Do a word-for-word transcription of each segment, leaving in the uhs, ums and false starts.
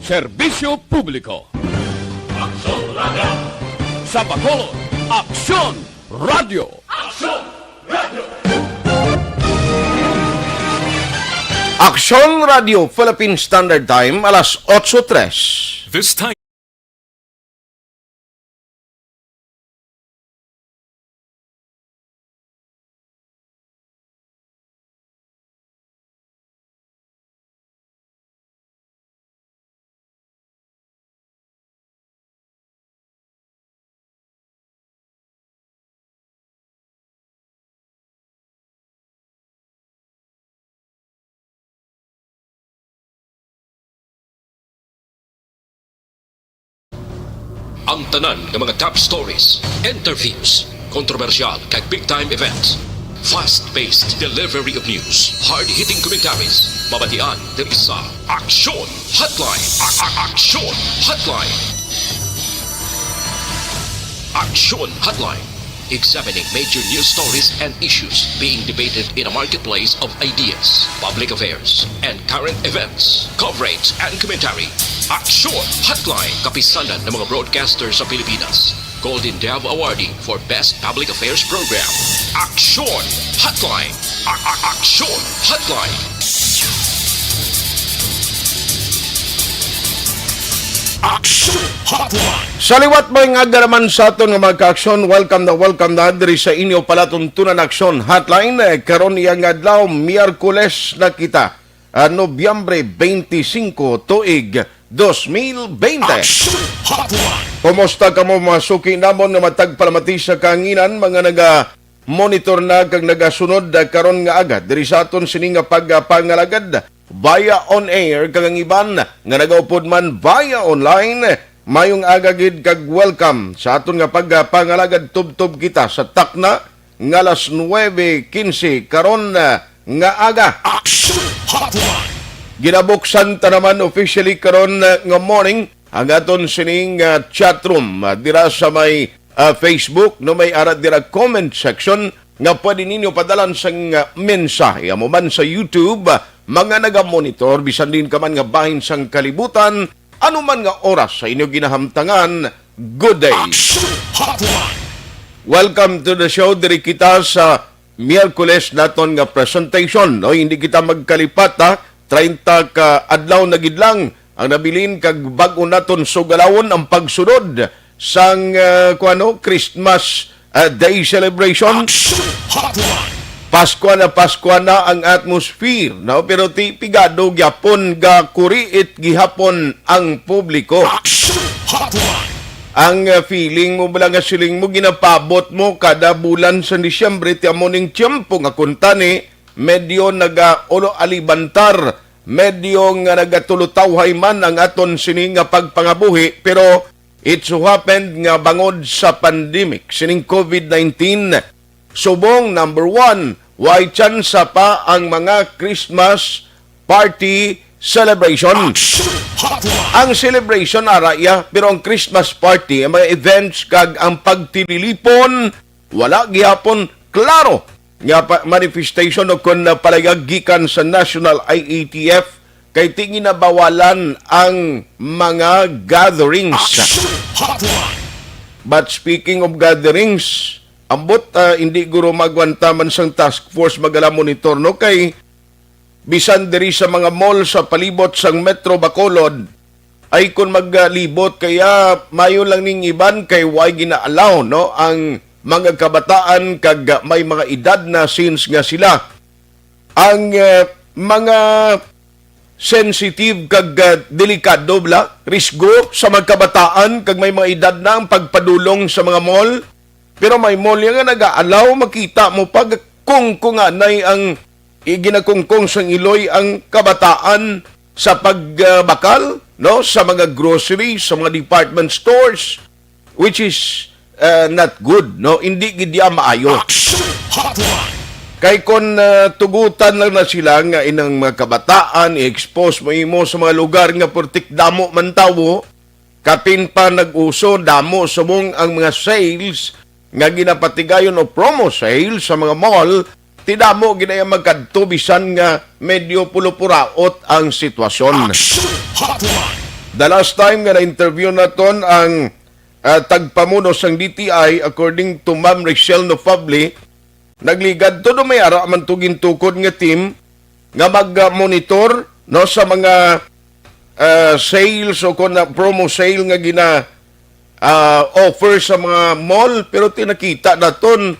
Serbisyo publiko. Aksyon Radio. Sa Bacolod, Aksyon Radio. Aksyon Radio. Aksyon Radio Philippine Standard Time, alas otso tres. This time. Ang tanan nga mga top stories, interviews, kontrobersyal kag big time events, fast-paced delivery of news, hard-hitting commentaries, mabatian diri sa Aksyon Hotline. A- a- Aksyon Hotline. Aksyon Hotline. Examining major news stories and issues being debated in a marketplace of ideas, public affairs, and current events, coverage and commentary. Aksyon Hotline, kapisanan ng mga broadcaster sa Pilipinas. Golden Dove awardee for Best Public Affairs Program. Aksyon Hotline. A- a- Aksyon Hotline. Aksyon Hotline. Sa liwat, maayong aga naman sa aton nga mga kaaksyon. Welcome na welcome na diri sa inyo palatuntunan Aksyon Hotline. Eh, karon iya nga adlaw, Miyerkules na kita, ah, Nobyembre twenty-five, tuig dos mil twenty. Aksyon Hotline. Kumusta kamo, mga suki namon nga matag palamati sa kahanginan, mga naga-monitor na kag nagasunod, ah, karon nga aga diri sa aton sini nga pagpangalagad via on air, kag ang iban nga nagaupod man via online? Mayong aga gid kag welcome sa aton nga pagpangalagad. Tubtob kita sa takna nga alas nuebe quince karon, ah, nga aga. Aksyon Hotline. Ginabuksan ta naman officially karon, ah, nga morning ang aton sining, ah, chat room, ah, dira sa may, ah, Facebook, no, may ara dira comment section nga pwede ninyo padalan sang, ah, mensahe. Amo man sa YouTube, ah, mga nagamonitor, bisan din ka man nga bahin sang kalibutan, ano man nga oras sa inyo ginahamtangan, good day. Action Hotline. Welcome to the show. Diri kita sa Miyerkules naton nga presentation, no? Hindi kita magkalipat, ha? Treinta ka adlaw na gid lang ang nabilin, kag bag-o naton sugalawon ang pagsunod sang, ah, kuwano, Christmas, ah, Day celebration. Action Hotline. Paskwa na, Paskwa na ang atmosphere, no? Pero ti pigado gyapon, gakuriit gihapon ang publiko. Action Hotline. Ang, ah, feeling mo bala nga siling mo, ginapabot mo kada bulan sa Disyembre, ti amo ning tiyempo nga kuntani, medyo nagaulo alibantar, medyo nga nagatulutawhay man ang aton sini nga pagpangabuhi, pero it so happened nga bangod sa pandemic sining covid nineteen, subong, number one, way tsansa pa ang mga Christmas party celebration. Action Hotline. Ang celebration ara iya, pero ang Christmas party, ang mga events kag ang pagtililipon, wala gihapon klaro nga pa-, manifestation o kon, ah, palayag gikan sa National I A T F, kay ti ginabawalan ang mga gatherings. Action Hotline. But speaking of gatherings, ambot, ah, hindi guro magwanta man sang task force magala monitor, no, kay bisan diri sa mga mall sa palibot sang Metro Bacolod, ay kon maglibot, kaya mayo lang ning iban kay way gina-allow, no, ang mga kabataan kag may mga edad na, since nga sila ang, eh, mga sensitive kag, eh, delikado bala, risgo sa mga kabataan kag may mga edad na ang pagpadulong sa mga mall. Pero may mall nga naga-allow, makita mo pa, kungkunganay ang, eh, ginakungkong sang iloy ang kabataan sa pagbakal, no, sa mga grocery, sa mga department stores, which is, uh, not good, no? Hindi gid iya maayo. Action Hotline. Kay kon, uh, tugutan lang na sila nga inang mga kabataan, i-expose mo imo sa mga lugar nga purtik damo man tawo, kapin pa nag-uso, damo subong ang mga sales nga ginapatigayon o promo sales sa mga mall, ti damo gid ang magkadto bisan nga medyo pulupuraot ang sitwasyon. Action Hotline. The last time nga na-interview naton ang, ah, tagpamuno sang D T I, according to Ma'am Rachel Nofable, nagligad to, do may ara man to gintukod nga team nga mag-monitor, no, sa mga, ah, sales o kon na promo sale nga gina, ah, offer sa mga mall, pero tinakita naton,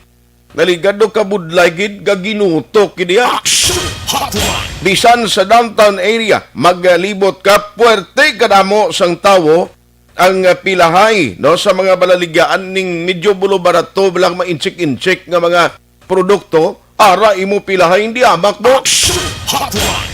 naligad do kabudlay gid nga ginutok gid iya. Action Hotline. Bisan sa downtown area, maglibot ka, puwerte kadamo sang tawo ang, ah, pilahay, no, sa mga balaligyaan ning medyo bulubarato, bilang maintsik-intsik nga mga produkto, ara imo pilahay, hindi amak mo. Action Hotline.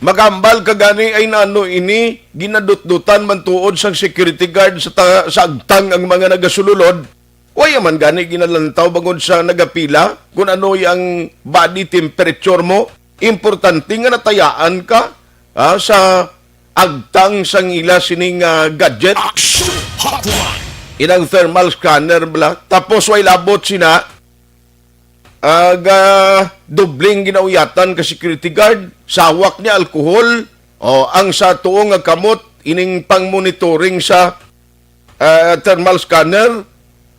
Magambal ka gani ay nano ini, ginadutdutan man tuod sang security guard sa ta-, sa agtang ang mga nagasululod. Way man gani ginalantaw bangod sa nagapila kung ano ang body temperature mo. Importante nga natayaan ka, ah, sa agtang sang ila sining, ah, gadget. Action Hotline. Inang thermal scanner bala. Tapos way labot sina, aga, dubling ginauyatan ka security guard, sawak niya alcohol, o ang sa tuo nga kamot, ining pang-monitoring sa, ah, thermal scanner,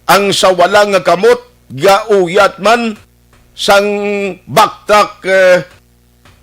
ang sa wala nga kamot, gauyat man sang backtrack, eh,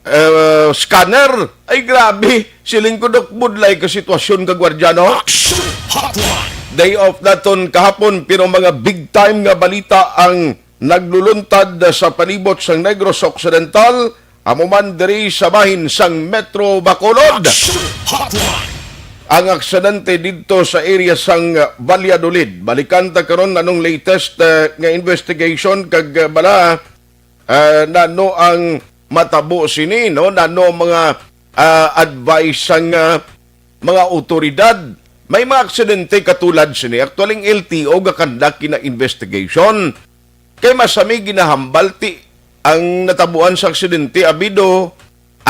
eh, scanner. Ay, grabe, siling ko, Dok, budlay ka sitwasyon ka gwardiya, no? Action Hotline. Day off naton kahapon, pero mga big time nga balita ang nagluluntad sa palibot sang Negros Occidental, amo man diri sa bahin sang Metro Bacolod. Action Hotline. Ang aksidente didto sa area sang Valladolid. Balikan ta karon anong latest, eh, nga investigation kag, eh, bala, eh, nano ang matabo sini, no? Nano ang mga, ah, advice sang, ah, mga awtoridad? May mga aksidente katulad sini. Actually, ang L T O gakandak kina investigation. Kay masami ginahambal ti ang natabuan sa aksidente, abido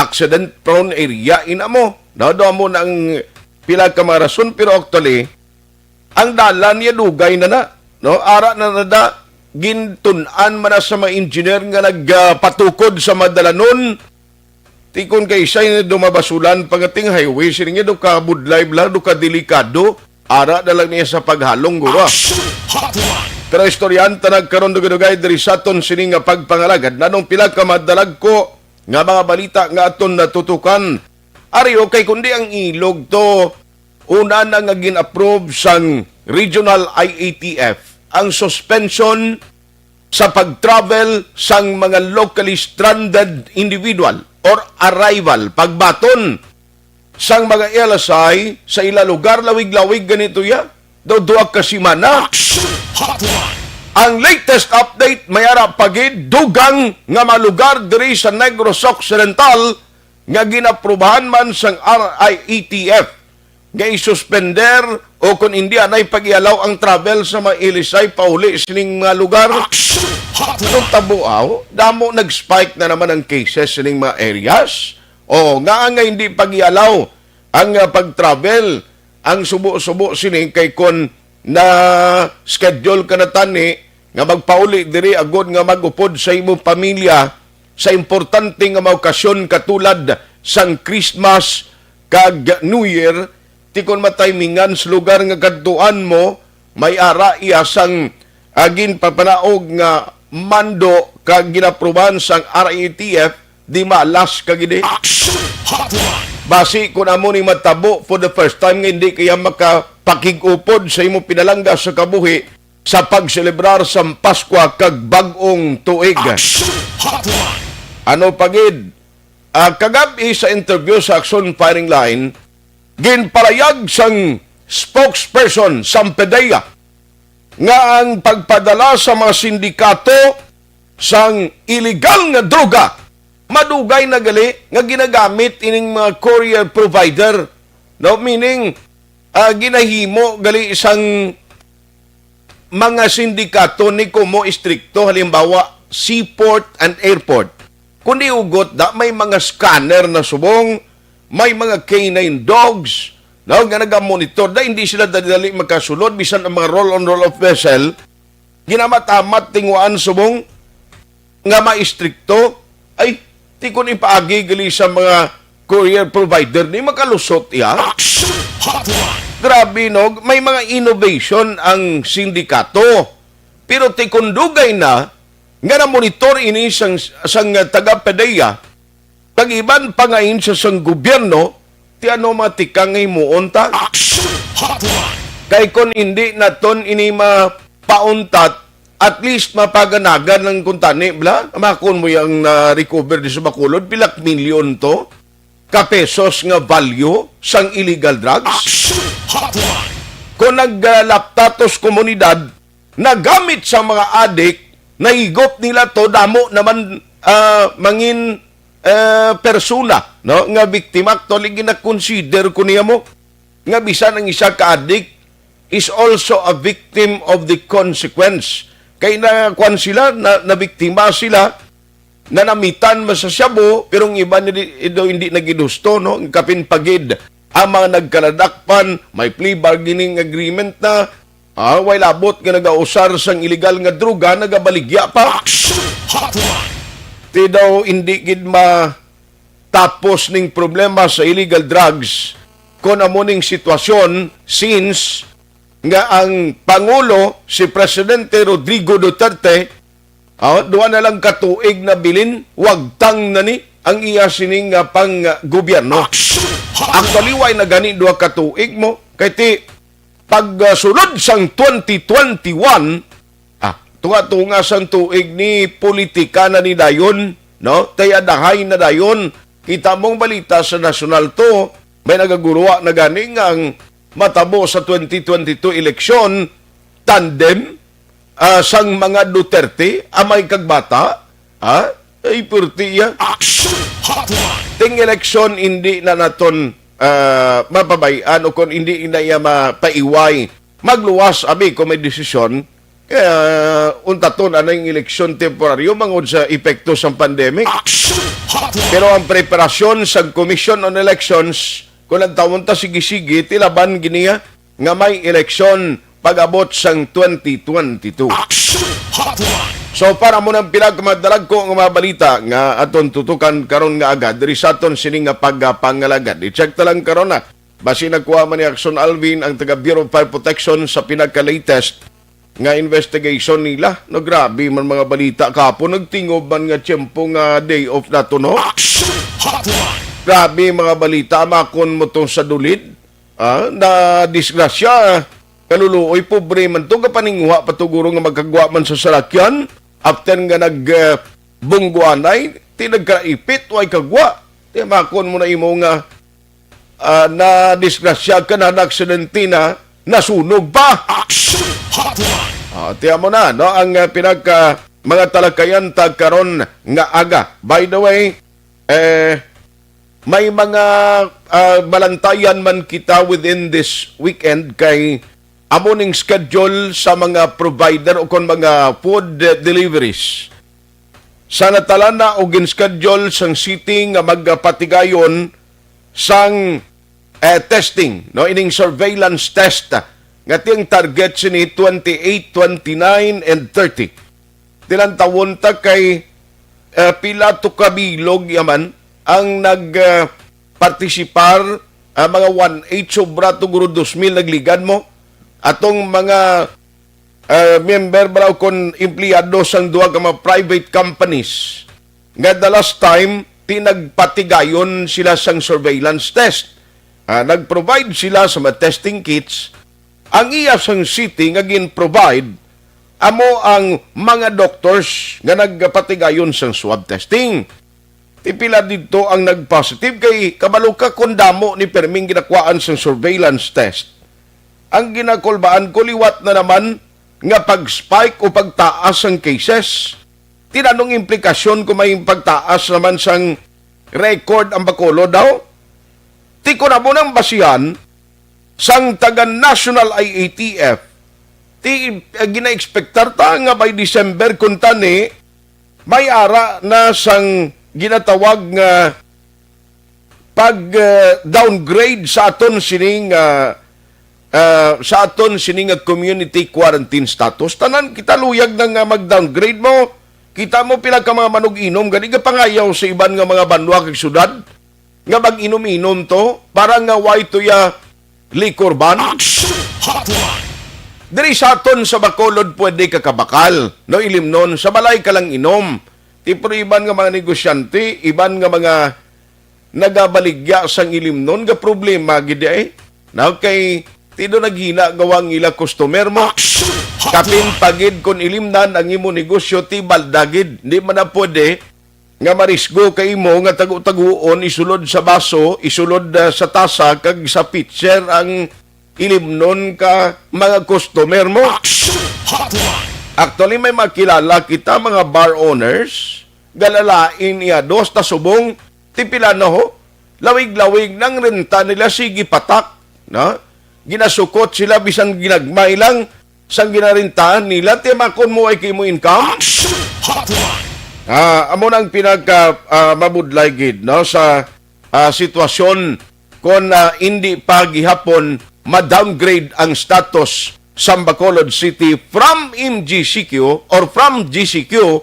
accident prone area ina mo. No, do mo na ang pila ka mga rason, pero actually, ang dalan niya dugay na na, no? Ara na na da, gintun-an man na sa mga engineer nga nagpatukod sa madalanon. Tikon kay siya yung dumabasulan pangating highway, sila niya do ka budlay bla, do ka delikado. Ara na lang niya sa paghalong, guro. Action Hotline. Pero istoryahan ta nagkaroon dugay-dugay diri sa aton sini nga pagpangalagad. Nanong pila ka madalagko nga mga balita nga aton natutukan. Ari, okay, kundi ang ilog to, una na nga gin-approve sang Regional I A T F ang suspension sa pag-travel sang mga locally stranded individual or arrival, pagbaton sang mga L S I sa ila lugar, lawig-lawig ganito ya, daw duha ka semana. Action Hotline. Ang latest update, may ara pa gid dugang nga mga lugar diri sa Negros Occidental nga ginaprubahan man sang R I A T F nga isuspender o kon hindi anay pag-ialaw ang travel sa mga L S I pauli sining mga lugar. Action Hotline. Anong tabo, aw? Damo nag-spike na naman ang cases sining mga areas. O, nga nga hindi pag-ialaw ang, ah, pag-travel, ang subo-subo sini kay kon na-schedule ka na tani nga magpauli diri agod nga mag-upod sa imong pamilya sa importante nga mga okasyon katulad sang Christmas kag New Year, ti kon matimingan sa lugar nga kadtuan mo, may ara iya sang, ah, ginpapanaog nga mando kag ginaprubahan sang R A T F, di malas ka gid, eh. Action Hotline. Basi kun amo ni matabo for the first time nga hindi kaya makapakig-upod sa imo pinalangga sa kabuhi sa pagselebrar sang Paskwa kag Bag-ong Tuig. Action Hotline. Ano pa gid, ah, kagab-i sa interview sa Action Firing Line, ginpalayag sang spokesperson sang PDEA nga ang pagpadala sa mga sindikato sang iligal nga droga madugay na gali nga ginagamit ining mga courier provider, no? Meaning, ah, ginahimo gali sang mga sindikato ni kumo istrikto, halimbawa, seaport and airport. Kundi ugot da, may mga scanner na subong, may mga canine dogs, no, nga nagamonitor da, hindi sila dali-dali makasulod, bisan ang mga roll-on, roll-off vessel, ginamat-amat, tinguan subong nga maistrikto. Ay, ti kun ipaagi gali sa mga courier provider ni makalusot iya. Action Hotline. Grabe, no? May mga innovation ang sindikato. Pero ti kon dugay na nga na-monitor ini sang, sang taga-PDEA, kag iban pa nga insa sang gobyerno, ti ano matikang himuon ta? Action Hotline. Kay kon hindi naton ini mapauntat, at least mapaganagan lang kuntani, bla? Makon mo yang na-recover di sa Bacolod, pila ka milyon to? Ka pesos nga value sang illegal drugs? Action Hotline. Kung naglaptatos komunidad, nagamit sa mga adik, nahigop nila to, damo naman, ah, mangin, ah, persona, no, nga biktima. Actually, gina-consider ko niya mo nga bisan ang isa ka adik is also a victim of the consequence. Kay na, kwan sila, na, nabiktima sila, nanamitan man sa shabu, pero ang iba nila, ito hindi nagidusto, no? Ang kapin pagid, ang mga nagkaladakpan, may plea bargaining agreement na, ah, way labot nga nagausar sang illegal nga droga, nagabaligya pa. Action Hotline. Ti daw hindi gid ma tapos ning problema sa illegal drugs kon amo ning sitwasyon, since nga ang Pangulo, si Presidente Rodrigo Duterte, ah, duha na lang ka tuig na bilin, wagtang na ni ang iya sining nga pang-, ah, gobyerno. Action Hotline. Actually, way na gani duha ka tuig mo. Kay ti, pag, ah, sulod sang twenty twenty-one, ah, tunga-tunga sang tuig ni politika na ni dayon, no? Tay adahay na dayon. Kita mong balita sa National to, may nagaguluwa na gani nga ang matabo sa twenty twenty-two eleksyon, tandem, ah, sang mga Duterte, amay kag bata, ha? Ay, purti iya. Action Hotline. Ting eleksyon, hindi na naton, ah, mapabay-an o kung hindi na iya mapaiway. Magluwas, abi, kung may desisyon, kaya untaton anay eleksyon temporaryo bangod sa epekto sang pandemic. Action Hotline. Pero ang preparasyon sa Commission on Elections, kung ang tawon ta sige-sige, tilaban giniya nga may eleksyon pag-abot sang twenty twenty-two. Action Hotline. So, para mo ng pinagkamadalagko nga mga balita nga aton tutukan karon nga aga diri sa aton sini nga pagpangalagad. I-check ta lang karon na. Basi nagkuha man ni Action Alvin ang taga Bureau of Fire Protection sa pinaka-latest nga investigation nila. No, grabe man mga balita. Kahapon nagtingob man nga tiyempo nga day off nato, no? Action Hotline. Grabe mga balita. Makon mo to sa dulid. Ah, na disgrasya. Kaluluoy, pobre man to. Kapaninguha pa to guro nga magkagwa man sa salakyan. After nga nag, ah, bungguanay, ti nagkaraipit, way kagwa. Ti makon mo na imo nga ah, nadisgrasya ka na, na-aksidente na, nasunog pa. Action Hotline. Ah, tiyan mo na, no? Ang, ah, pinaka, mga talakayan ta karon nga aga. By the way, eh, may mga, ah, balantayan man kita within this weekend kay amo ning schedule sa mga provider o kon mga food, eh, deliveries. Sa natalana o gin-schedule sang city nga magapatigayon sang, eh, testing, no, ining surveillance test, nga ti ang target sini twenty-eight, twenty-nine, and thirty. Tilantawon ta kay, eh, pila to ka bilog yaman ang nag, eh, partisipar, ah, mga one eight, sobra to guro dos mil nagligad mo. Atong mga, ah, member bala kon empleyado sang duha ka mga private companies nga the last time ti nagpatigayon sila sang surveillance test. Ah, nag-provide sila sa mga testing kits. Ang iya sang city nga gin-provide amo ang mga doctors nga nagpatigayon sang swab testing. Ti pila didto ang nag-positive kay kabalo ka kon damo ni perming ginakuhaan sang surveillance test. Ang ginakulbaan ko liwat na naman nga pag-spike o pagtaas sang cases. Ti anong implikasyon kung may pagtaas naman sang record ang Bacolod daw? Ti kun amo nang basihan sang taga National I A T F, ti, eh, gina-expectar ta nga by December kun tani may ara na sang ginatawag nga pag, eh, downgrade sa aton sining, ah, ah, sa aton sining nga community quarantine status. Tanan kita luyag na nga mag-downgrade mo. Kita mo pila ka mga manug-inom gani gapangayaw sa iban nga mga banwa kag syudad. nga mag-inom-inom to para nga way to ya liquor ban? Action Hotline! Diri sa aton sa Bacolod, pwede ka kabakal, no, ilimnon, sa balay ka lang inom. Ti, pero iban nga mga negosyante, iban nga mga nagabaligya sang ilimnon, ga problema gid eh. Na kay ti do naghina gawa ang ila customer mo. Action Hotline! Kapin pa gid kon ilimnan ang imo negosyo, ti balda gid. Di man na pwede nga marisgo ka imo nga tago-taguon isulod sa baso, isulod, ah, sa tasa kag sa pitcher ang ilimnon ka mga customer mo. Action Hotline! Actually, may makilala kita mga bar owners, galalain iya dos ta subong, ti pila na ho, lawig-lawig nang renta nila, sige patak, no? Ginasukot sila bisan ginagmay lang sang ginarentahan nila, ti makon mo ay kay mo income. Action Hotline! Ah, amo na ang pinaka, ah, mabudlay gid, no, sa, ah, sitwasyon kon, ah, hindi pa gihapon ma-downgrade ang status sa Bacolod City from M G C Q or from G C Q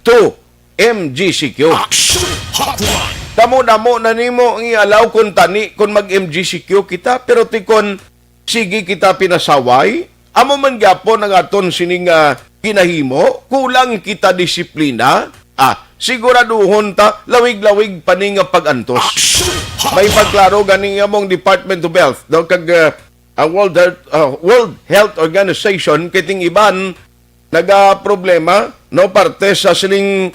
to M G C Q. Action Hotline! Damo-damo na nimo ang i-allow kung tani kung mag-M G C Q kita, pero ti kon sige kita pinasaway, amo man gyapon ang aton sining, ah, ginahimo, kulang kita disiplina, ah, siguraduhon ta lawig-lawig pa ni nga pag-antos. Action Hotline! May pagklaro gani among Department of Health, no, kag, ah, ang World Health, ah, World Health Organization, kay ting iban nagaproblema, no, parte sa sining,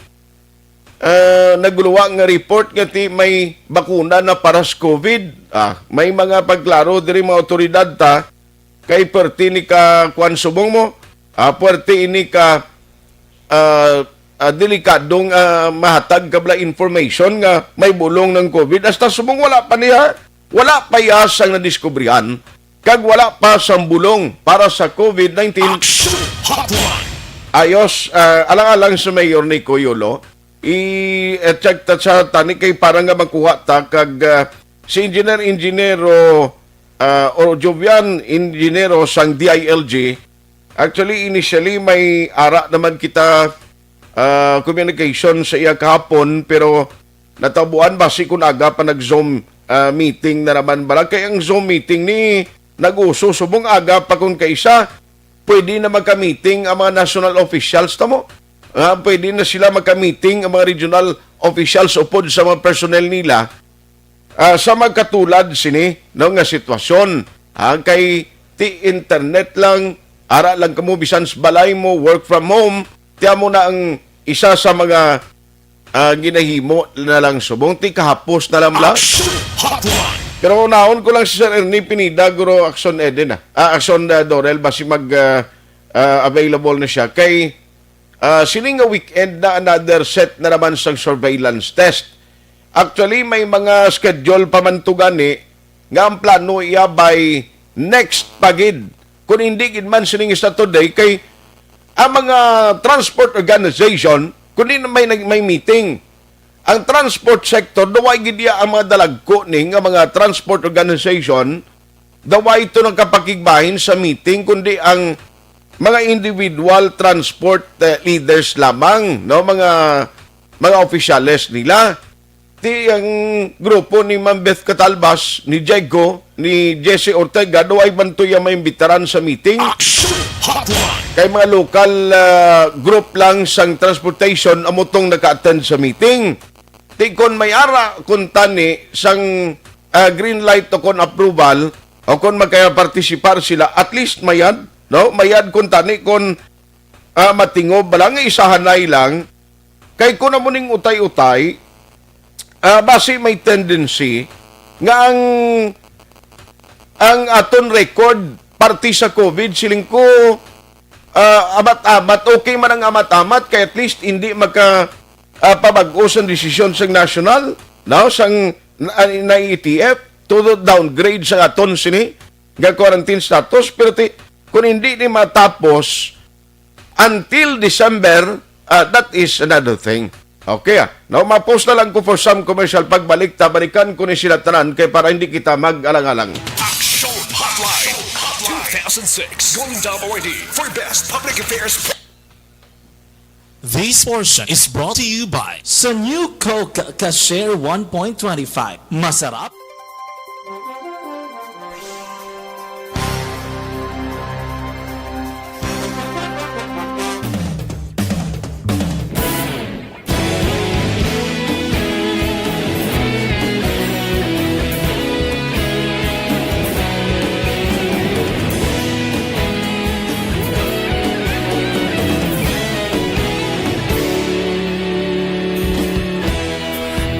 ah, nagluwa nga report nga ti may bakuna na para sa COVID. Ah, may mga pagklaro diri mga awtoridad ta, kay perti ni ka kuan subong mo, ah, perti ini ka, ah, ah, delikadong, ah, mahatag kabla information nga may bulong ng COVID. Hasta subong wala pa niya, wala pa iya sang nadiskubrihan kag wala pa sang bulong para sa COVID nineteen. Action Hotline! Ayos, ah, alang-alang sa Mayor Nico Yolo, i-check ta sa tani kay para nga makuha ta kag, ah, si Engineer Engineero, ah, o Jovian Engineero sang D I L G. Actually, initially may ara naman kita, ah, communication sa iya kahapon, pero natabuan basi kun aga pa nag-Zoom, ah, meeting na naman bala. Kay ang Zoom meeting ni nag-uso subong aga pa kun kaisa, pwede na magka-meeting ang mga national officials ta mo. Ah, pwede na sila magka-meeting ang mga regional officials upod sa mga personnel nila, ah, sa magkatulad sini, no, nga sitwasyon. Ah, kay ti internet lang, ara lang kamo bisan sa balay mo, work from home, ti amo na ang isa sa mga, ah, ginahimo na lang subong ti kahapos na lang bala. Action Hotline! Pero unahon ko lang si Sir Ernie Pineda, guro, Action Eden, ah. Ah, Action, ah, Dorel, basi mag, ah, ah, available na siya. Kay, ah, sini nga weekend na another set na naman sang surveillance test. Actually, may mga schedule pa man to gani nga ang plano iya by next pa gid. Kung hindi gid man sining Saturday, kay ang mga transport organization, kundi na may nag-, may meeting. Ang transport sector, daw ay gid iya ang mga dalagko ni nga mga transport organization, daw ay ito nagkapakigbahin sa meeting, kundi ang mga individual transport, eh, leaders lamang, no, mga, mga opisyales nila. Ti ang grupo ni Ma'am Beth Catalbas, ni Jeggo, ni Jesse Ortega, daw ay bantuya maimbitaran sa meeting. Action Hotline! Kay mga local, ah, group lang sang transportation amo tong naka-attend sa meeting. Ti kon may ara kun tani sang, ah, green light o kon approval o kon magkaya-partisipar sila, at least mayad, no? Mayad kun tani kon, ah, matingob bala nga isahanay lang. Kay kun amo ning utay-utay, ah, basi may tendency nga ang, ang aton record parte sa COVID, siling ko, ah, amat-amat, okay man ang amat-amat, kay at least hindi magka, ah, pabag-o sang desisyon sang national, no? Sang, na, na E T F, to downgrade sa aton sini nga quarantine status, pero ti, kung hindi ni matapos, until December, ah, that is another thing. Okay, ah. Now, ma-pause na lang ko for some commercial. Pagbalik, ta balikan ko ni sila tanan kay para hindi kita mag-alang-alang. Action Hotline two thousand six, Golden Dome Awardee for Best Public Affairs. This portion is brought to you by sa new Coke Ka-Share one point twenty-five. Masarap.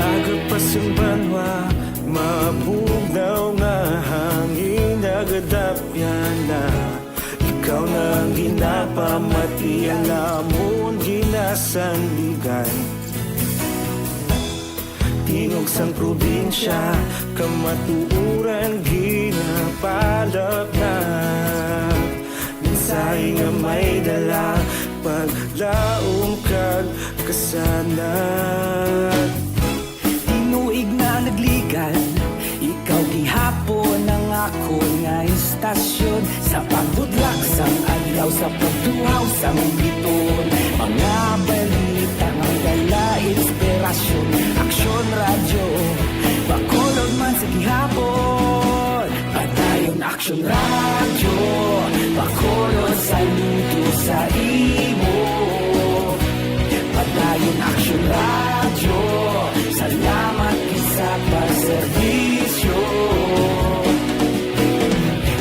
Aga pa sing banwa, mabugnaw nga hangin nagadapyan na. Ikaw na ang ginapamati, ang amon ginasandigan. Tingog sang probinsya, kamatuoran ginapalapnag. Mensahe nga may dala, paglaom kag kasanag. Tinuig na nagligan, ikaw gihapon ang akon nga istasyon. Sa pagbudlak sang adlaw, sa pagtuhaw sang bituon, mga balita nga dala inspirasyon. Aksyon Radyo, Bacolod man sa gihapon. Padayon Aksyon Radyo, Bacolod, saludo sa imo. Padayon Aksyon Radyo, salamat gid sa pagserbisyo.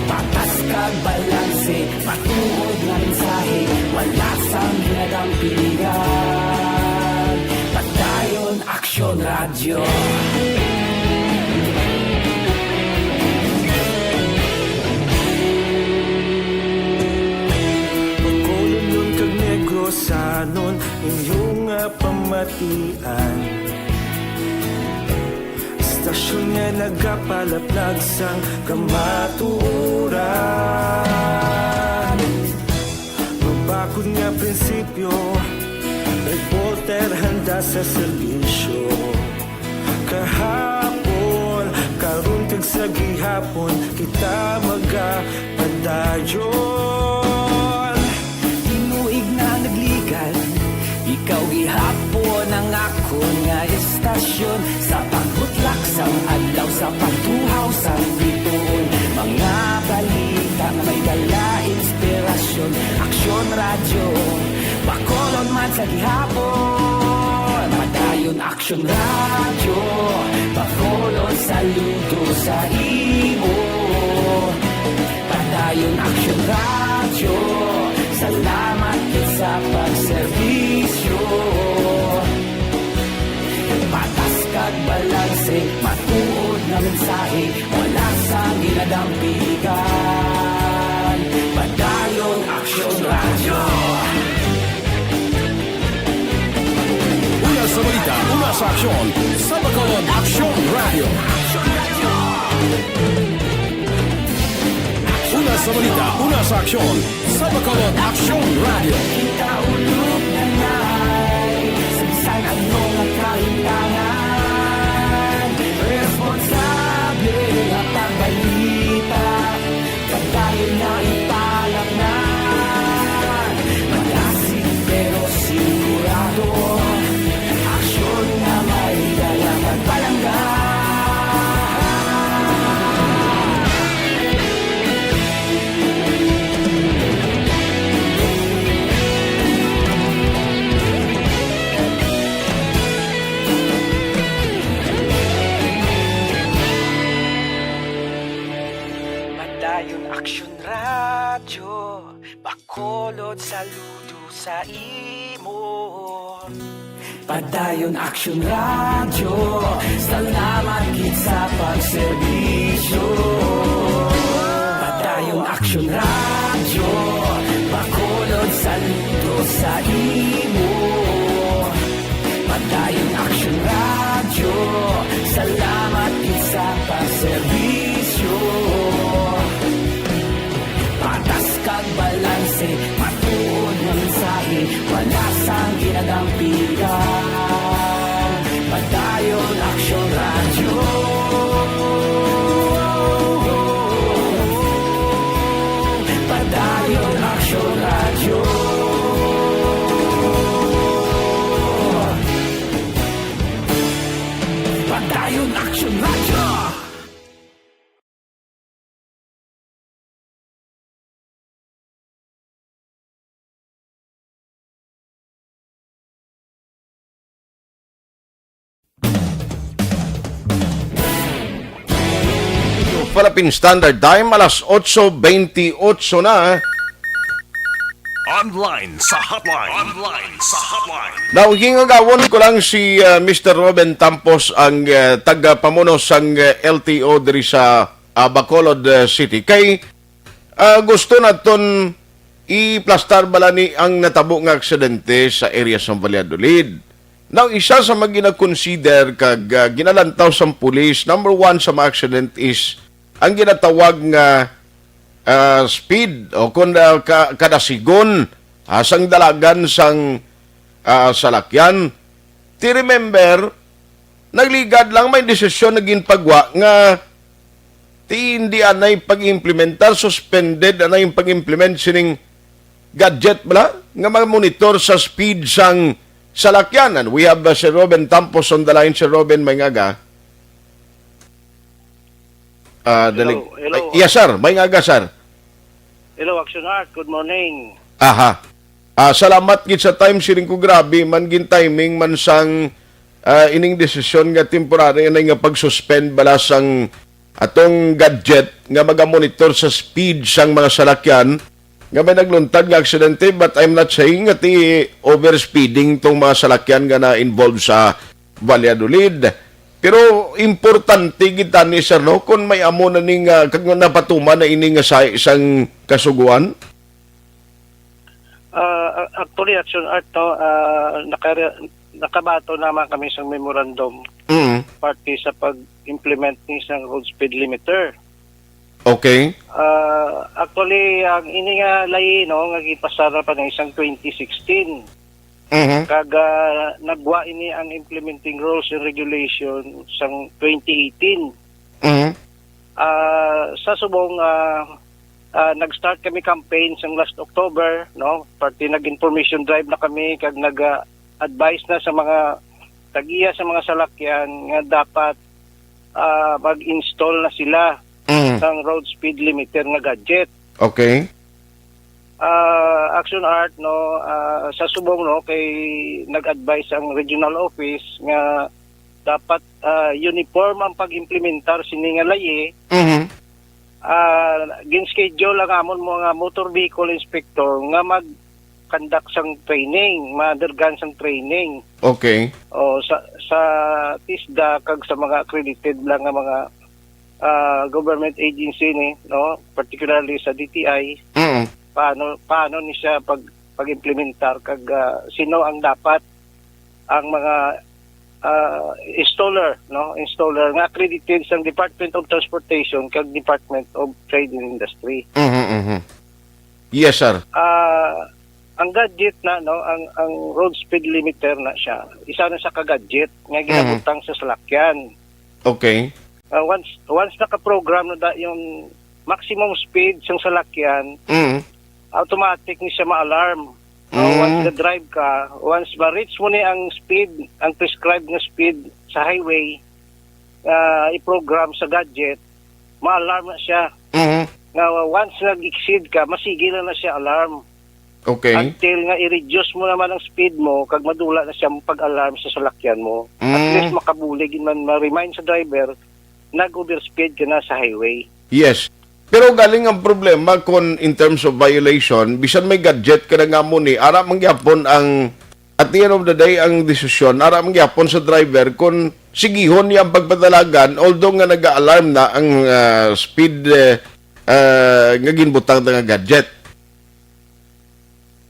Patas kag balanse, matuod nga mensahe, wala sang ginadampigan. Padayon Aksyon Radyo. Bacolodnon kag Negrosanon, inyo nga pamatian. Istasyon nga nagapalaplag sang kamatuoran. Mabakod nga prinsipyo, reporter handa sa serbisyo. Kahapon, karon kag sa gihapon, kita magapadayon. Tinuig na nagligan, ikaw gihapon ang akon nga istasyon. Sa pagbutlak sang adlaw, sa pagtuhaw sang bituon, mga balita nga may dala inspirasyon. Aksyon Radyo, Bacolod man sa gihapon. Padayon Aksyon Radyo, Bacolod, saludo sa imo. Padayon Aksyon Radyo, salamat gid sa pagserbisyo. Patas kag balanse, matuod nga mensahe, wala sang ginadampigan. Padayon Aksyon Radyo. Una sa balita, una sa aksyon, sa Bacolod Aksyon Radyo. Una sa balita, una sa aksyon, sa Bacolod Aksyon Radyo. Kita ulog na nay, sa bisan ano nga kahimtangan, responsable nga pagbalita. Padayon na ipalapnan, malasig pero sigurado. Aksyon nga may dala kag palangga. Padayon Aksyon Radyo, Bacolod, saludo sa imo. Padayon Aksyon Radyo, salamat gid sa pagserbisyo. Padayon Aksyon Radyo, Bacolod, saludo sa imo. Padayon Aksyon Radyo, salamat gid sa pagserbisyo. Patas kag balanse, matuod nga mensahe, wala sang ginadampigan. Padayon Aksyon Radyo. Philippine Standard Time, alas otso bentiocho na. Online sa hotline. Online sa hotline. Now, gingagawon ko lang si, ah, Mister Robin Tampos, ang, ah, tagapamuno sang, ah, L T O diri sa, ah, Bacolod, ah, City. Kay, ah, gusto naton iplastar bala ni ang natabo nga aksidente sa area sa Valladolid. Now, isa sa mga ginakonsider kag, ah, ginalantaw sang pulis, number one sa mga accident is ang ginatawag nga, ah, speed o kon, ah, ka-, kadasigon, ah, sang dalagan sang, ah, salakyan. Ti remember, nagligad lang may desisyon na ginpagwa nga ti hindi anay pag-implementar, suspended anay ang pag-implement sining gadget bala nga mag-monitor sa speed sang salakyan. And we have, uh, Sir Robin Tampos on the line. Sir Robin, may ngaga. Ah, Hello, dali-, hello. Ay, yes, sir. May ngaga, sir. Hello, Action Art. Good morning. Aha. Ah, salamat gid sa time, siling ko, grabe man gin timing man sang, ah, ining desisyon nga temporary anay nga pag-suspend bala sang atong gadget nga magamonitor sa speed sang mga salakyan nga may nagluntad nga aksidente, but I'm not saying nga ti overspeeding tong mga salakyan nga na-involve sa Valladolid. Pero importante gid tani, sir, no, kung may amo na ning, ah, kag napatuman na ini nga sa isang kasuguan. Ah, actually, Action Art, no, ah, nakare-, nakabato naman kami sa memorandum Mm. parte sa pag-implement ni isang road speed limiter. Okay. Ah, actually, ang ini nga layi, no, nga gipasara pa ng isang twenty sixteen. Mhm. Kag, ah, nagwa ini ang implementing rules and regulation sang twenty eighteen. Mhm. Ah, sa subong, ah, ah, nag-start kami campaign sang last October, no? Parte nag-information drive na kami kag nag, ah, advise na sa mga tagiya sa mga salakyan nga dapat, ah, mag-install na sila Mm. sang road speed limiter nga gadget. Okay. Ah, Action Art, no, ah, sa subong, no, kay nag-advise ang regional office nga dapat, ah, uniform ang pag-implementar sini nga layi. Mhm. Ah, gin-schedule ang amon mga motor vehicle inspector nga mag-conduct sang training, ma-undergone sang training. Okay. O, sa, sa TISDA kag sa mga accredited lang nga mga, ah, government agency ni, no, particularly sa D T I, Mm. paano, paano ni siya pag, pag-implementar kag, ah, sino ang dapat ang mga, ah, installer, no, installer nga accredited sang Department of Transportation kag Department of Trade and Industry. Mhm, mhm. Yes, sir. Ah, ang gadget na, no, ang, ang road speed limiter na siya. Isa na sa ka-gadget nga Mhm. ginabutang sa salakyan. Okay. Ah, once, once naka-program na da yung maximum speed sang salakyan, Mm. automatic ni siya ma-alarm. No, Mm. once ga-drive ka, once ma-reach mo ni ang speed, ang prescribed nga speed sa highway, ah, i-program sa gadget, ma-alarm na siya. Mhm. Nga once nag-exceed ka, masigi na na siya alarm. Okay. Until nga i-reduce mo naman ang speed mo, kag madula na siya pag-alarm sa salakyan mo. At Mm. least makabulig man, ma-remind sa driver, nag-overspeed ka na sa highway. Yes. Pero galing ang problema kung in terms of violation, bisan may gadget ka na nga mo ni, ara man gyapon ang, at the end of the day, ang desisyon, ara man gyapon sa driver kung sigihon niya ang pagpadalagan, although nga nag-alarm na ang, ah, speed, eh, ah, nga ginbutang na nga gadget.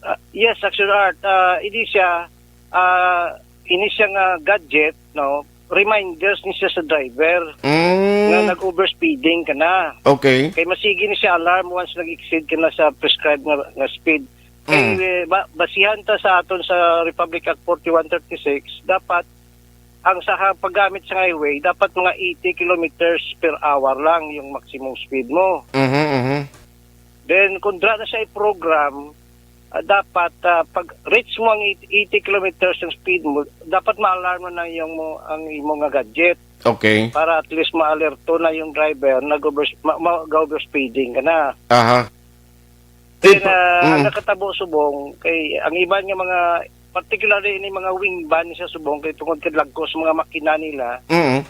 Ah, yes, Action Art. Ah, ini siya, ah, ini siya nga gadget, no? Reminders ni siya sa driver Mm. nga nag-overspeeding ka na. Okay. Kay masigi ni siya alarm once nag-exceed ka na sa prescribed nga, nga speed. Kay, Mm. eh, ba-, basihan ta sa aton sa Republic Act forty-one thirty-six, dapat ang sa ha-, paggamit sa highway, dapat mga eighty kilometers per hour lang yung maximum speed mo. Mhm, mhm. Then, kung dra na siya i-program, ah, dapat, ah, pag reach mo ang eighty kilometers ang speed mo, dapat ma-alarm na yung mo, ang imo nga gadget. Okay. Para at least ma-alerto na yung driver na gover-, ma-, ma-, ga-overspeeding ka na. Aha. Then, Tip-, ah, ang mm. nakatabo subong, kay ang iban nga mga, particularly ini mga wing van sa subong, kay tungod kay lagko sa mga makina nila, Mm.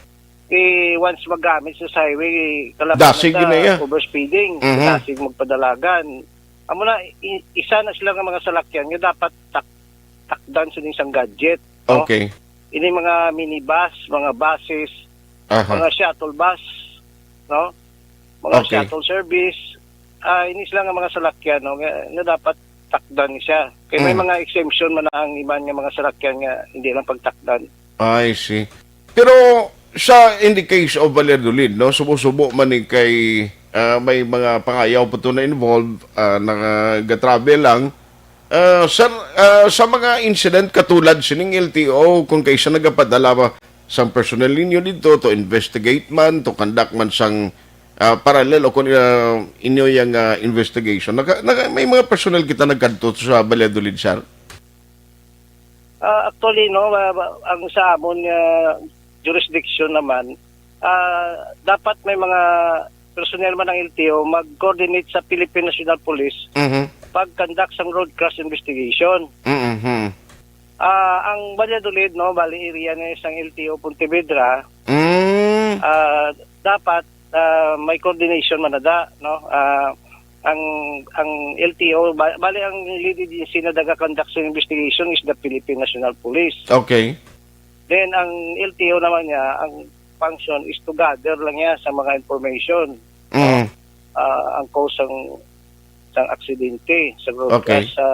Kay once magamit sa highway, kalabas Dasig na yun na iya. overspeeding, Mhm. dasig magpadalagan. Amo na, i-, isa na sila nga mga salakyan nga dapat tak-, takdan sa isang gadget, no? Okay. Ini mga minibus, mga buses, Aha. mga shuttle bus, no? Mga Okay. shuttle service, ah, ini sila nga mga salakyan, no? Nga, nga dapat takdan siya. Kay may Mm. mga exemption man ang iban nga mga salakyan nga hindi lang pagtakdan. I see. Pero sa, in the case of Valladolid, no, subo-subo man ni kay, ah, may mga pangayaw pa to na involved, ah, nagatravel lang. Ah, sir, ah, sa mga incident katulad sining L T O, kung kay sa nagapadala ba sang personnel ninyo dito to investigate man, to conduct man sang, ah, parallel o kung, ah, inyo yang, ah, investigation, naka-, naka-, may mga personnel kita nagkadto sa Valladolid, sir? Ah, actually, no, ah, ang sa amon nga jurisdiction naman, ah, dapat may mga personnel man ang L T O mag-coordinate sa Philippine National Police Mhm. pag-conduct sang road crash investigation. Mhm. Ah, ang Valladolid, no, bali area na sang L T O Pontevedra, Mm. ah, dapat, ah, may coordination man na da, no? Ah, ang, ang L T O, ba-, bali ang lead agency na naga-conduct sa investigation is the Philippine National Police. Okay. Then, ang L T O naman niya, ang function is to gather lang niya sa mga information. Mm. Ah, ang cause sang, sang aksidente, sa road Okay. crash, sa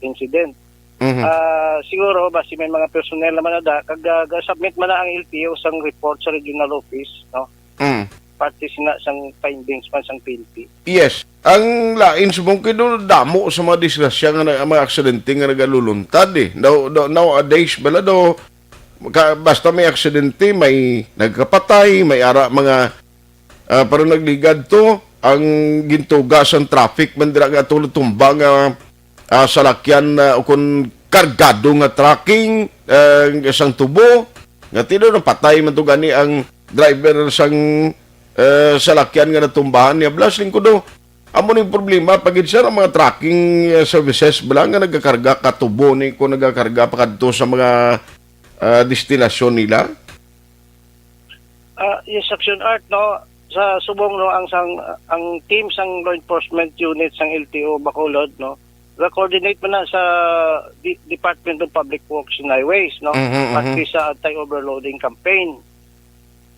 incident. Mhm. Ah, siguro, basi may mga personnel naman na da, kag, ah, ga-submit man na ang L T O sang report sa regional office, no? Mm. Parte sina sang findings man sang P N P. Yes. Ang lain subong kay do damo sa mga disgrasya nga na, mga aksidente nga nagaluluntad, eh. Now, now, nowadays, bala do, ka-, basta may aksidente, may nagkapatay, may ara mga, ah, pero nagligad to, ang gintuga sang traffic man dira nga atong natumba nga, ah, salakyan, ah, o kun kargado nga trucking, ah, sang tubo, nga tinuod napatay man to gani ang driver sang, ah, salakyan nga natumbahan niya. Blas, lingkod, oh. Amo ning problema, pagid, sir, ang mga trucking, ah, services bala nga nagakarga katubo ni kung nagakarga pa kadto sa mga, ah, destinasyon nila? Ah, yes, Action Art, no, sa subong, no, ang sang, ang team sang law enforcement unit sang L T O Bacolod, no, ga-coordinate man na sa Di-, Department of Public Works and Highways, no, Mhm, mhm. pati sa anti-overloading campaign.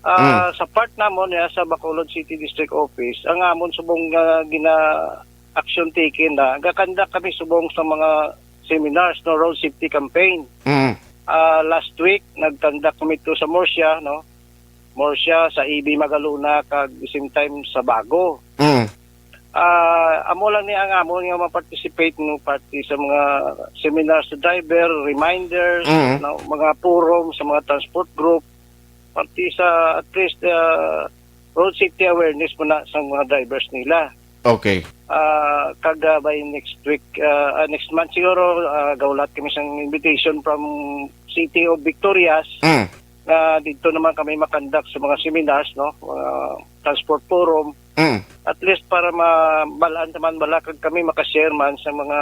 Ah, Mm. sa part namon, ya, sa Bacolod City District Office, ang amon subong nga gina-, action taken na, ga-conduct kami subong sa mga seminars, no, road safety campaign. Mm. Ah, last week, nag-conduct kami to sa Murcia, no? Murcia, sa A B Magalona, kag same time sa Bago. Mm. Ah, amo lang ni ang amon nga ma-participate, no, parte sa mga seminars sa driver, reminders, Mm. no, mga forum sa mga transport group, parte sa, at least, ah, road safety awareness mo na sa mga drivers nila. Okay. Ah, kag, ah, by next week, ah, ah, next month siguro, ah, gahulat kami sang invitation from City of Victorias Mm. nga dito naman kami makandak sa mga seminars, no? Mga transport forum. Mm. At least para mabalaan naman bala kag kami makashare man sa mga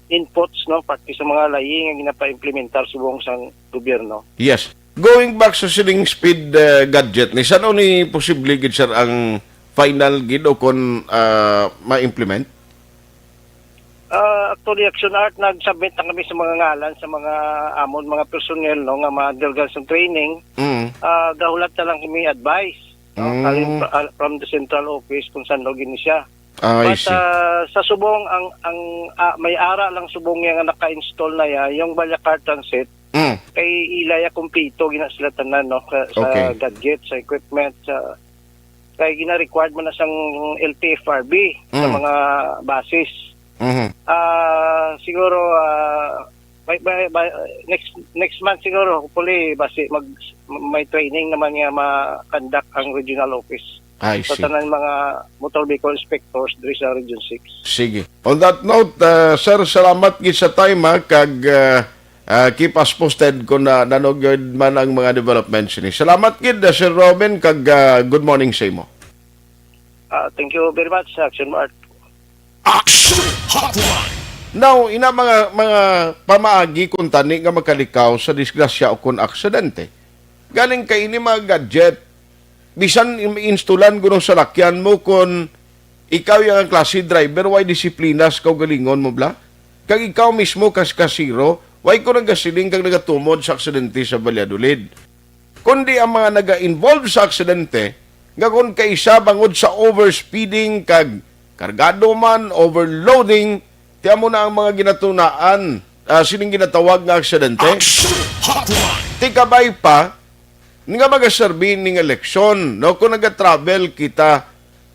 inputs, no, parte sa mga layi nga ginapaimplementar subong sang gobyerno. Yes. Going back sa sining speed, uh, gadget ni, san-o ni posible gid, sir, ang final gid o kon, uh, ma-implement? Uh, actually, Action Art, nag-submit na kami sa mga ngalan sa mga amon mga personnel, no, nga ma-undergo sa training. Mm. Uh, gahulat na lang kami advice, no, Mm. galing fr-, uh, from the central office kung san-o gini siya. Ah, I But, see. ah, sa subong, ang, ang, ah, may ara lang subong niya nga naka-install na ya, yung Balyacar Transit, Mm. kay ila ya kumpleto gina sila tanan, no, ka-, sa Okay. gadget, sa equipment, sa, kay gina-required mo na sang L T F R B sa Mm. mga buses. Mhm. Ah, siguro, ah, by, by, by, next, next month siguro, hopefully, basi mag, may training naman nga ma-conduct ang regional office. I Sa see. tanan mga motor vehicle inspectors diri sa Region six. Sige. On that note, uh, sir, salamat gid sa time, ha, kag, uh, uh, keep us posted kung na, nano gyud man ang mga developments ni. Salamat gid, uh, Sir Robin, kag, uh, good morning sa imo. Ah, thank you very much, Action Art. Action Hotline. Now, ina mga, mga pamaagi kung tani nga makalikaw sa disgrasya o kung aksidente. Galing kay ini mga gadget, Bisan im-, instalan kuno salakyan mo, kon ikaw yung klase driver, way disiplina sa kaugalingon mo, bla? Kag ikaw mismo kas kasiro, way ko nagasiling kag nagatumod sa aksidente sa Valladolid. Kundi ang mga naga-involve sa aksidente, nga kon kaisa bangod sa overspeeding kag kargado man, overloading, ti amo na ang mga ginatunaan, ah, sining ginatawag nga aksidente. Action Hotline. Tikabay pa, nga magaserbi ning eleksyon, no? Kung nagatravel kita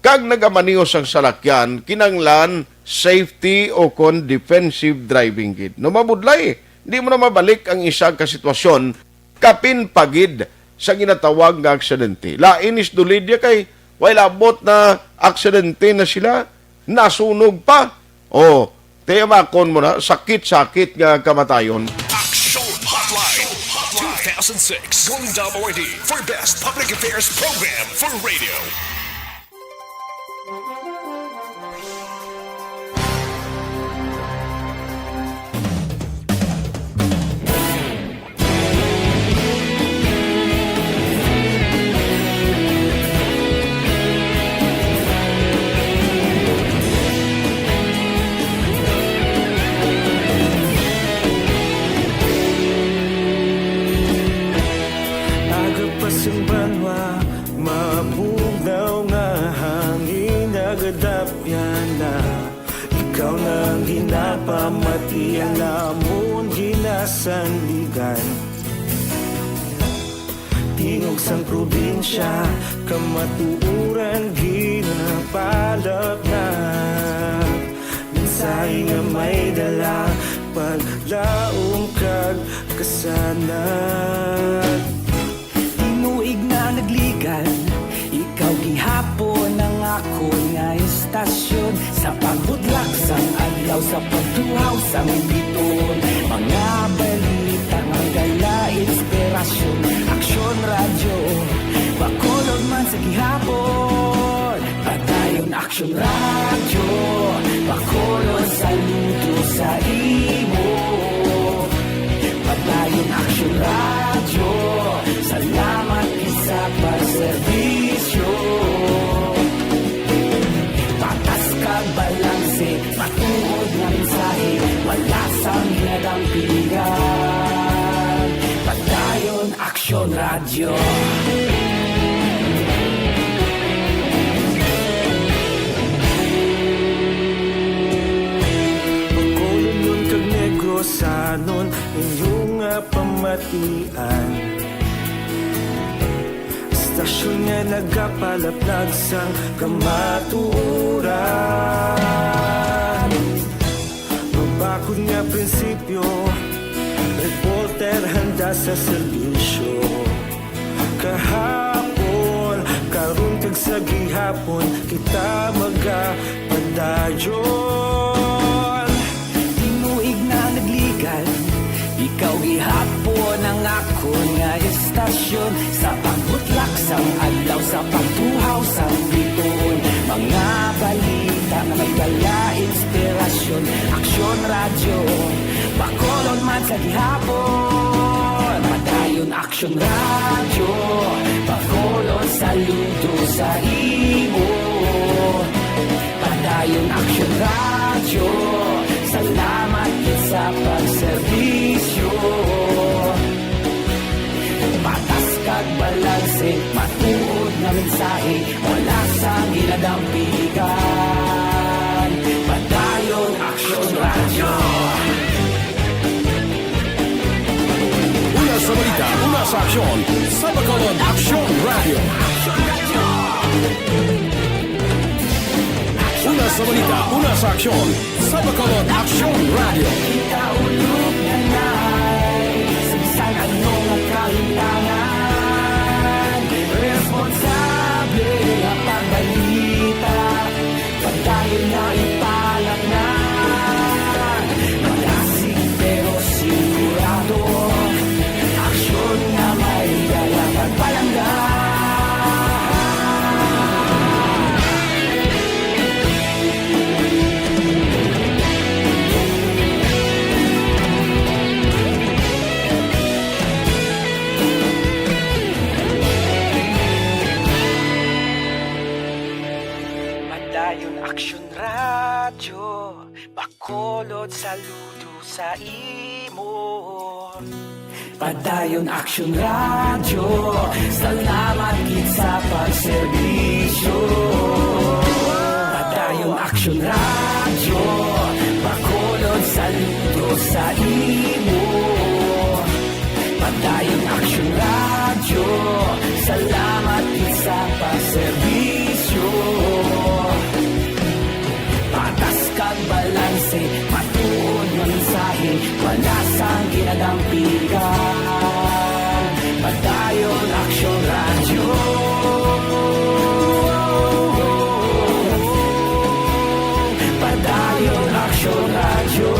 kag nagamaneho sang salakyan, kinanglan safety o kon defensive driving gid. No, mabudlay, di mo na mabalik ang isa ka sitwasyon, kapin pa gid sa ginatawag nga aksidente. Lain is Dulid ya kay way labot na aksidente na sila, nasunog pa. Oh, tiyamakon mo na, sakit-sakit nga kamatayon. Action Hotline two thousand six Golden Dome Awardee for Best Public Affairs Program for Radio. Aga pa sing banwa, mabugnaw nga hangin nagadapyan na. Ikaw na ang ginapamati, ang amon ginasandigan. Tingog sang probinsya, kamatuoran ginapalapnap. Mensahe nga may dala, paglaom kag kasanag. Tinuig na nagligan, ikaw gihapon ang akon nga istasyon. Sa pagbutlak sang adlaw, sa pagtuhaw sang biton, mga balita nga dala inspirasyon. Aksyon Radyo, Bacolod man sa gihapon. Padayon Aksyon Radyo, Bacolod, saludo sa imo. Padayon Aksyon Radyo, salamat gid sa pagserbisyo. Patas kag balanse, matuod nga mensahe, wala sang ginadampigan. Padayon Aksyon Radyo. Bacolodnon kag Negrosanon, inyo nga pamatian. Istasyon nga nagapalaplag sang kamatuoran. Mabakod nga prinsipyo, reporter handa sa serbisyo. Kahapon, karon kag sa gihapon, kita magapadayon. Tinuig na nagligan, ikaw gihapon ang akon nga istasyon. Sa pagbutlak sang adlaw, sa pagtuhaw sang biton, mga balita nga may dala inspirasyon. Aksyon Radyo, Bacolod man sa gihapon. Padayon Aksyon Radyo, Bacolod, saludo sa imo. Padayon Aksyon Radyo, salamat gid sa pagserbisyo. Patas kag balanse, matuod nga mensahe, wala sang ginadampigan. Padayon Aksyon Radyo. Una sa balita, una sa aksyon, sa Bacolod Aksyon Radyo. Una sa balita, una sa aksyon, sa Bacolod Aksyon Radyo. Kita ulog na nai, sa bisan ano nga kalimtangan, responsable nga pagbalita. Padayon na ipalatnan, malasig pero sigurado. Aksyon nga may dala pagpalangga. Padayon Aksyon Radyo, Bacolod, saludo sa imo. Padayon Aksyon Radyo, salamat gid sa pagserbisyo. Padayon Aksyon Radyo, Bacolod, saludo sa imo. Padayon Aksyon Radyo, salamat gid sa pagserbisyo. Patas kag balanse, matuod nga mensahe, wala sang ginadampigan. Padayon Aksyon Radyo. Padayon Aksyon Radyo.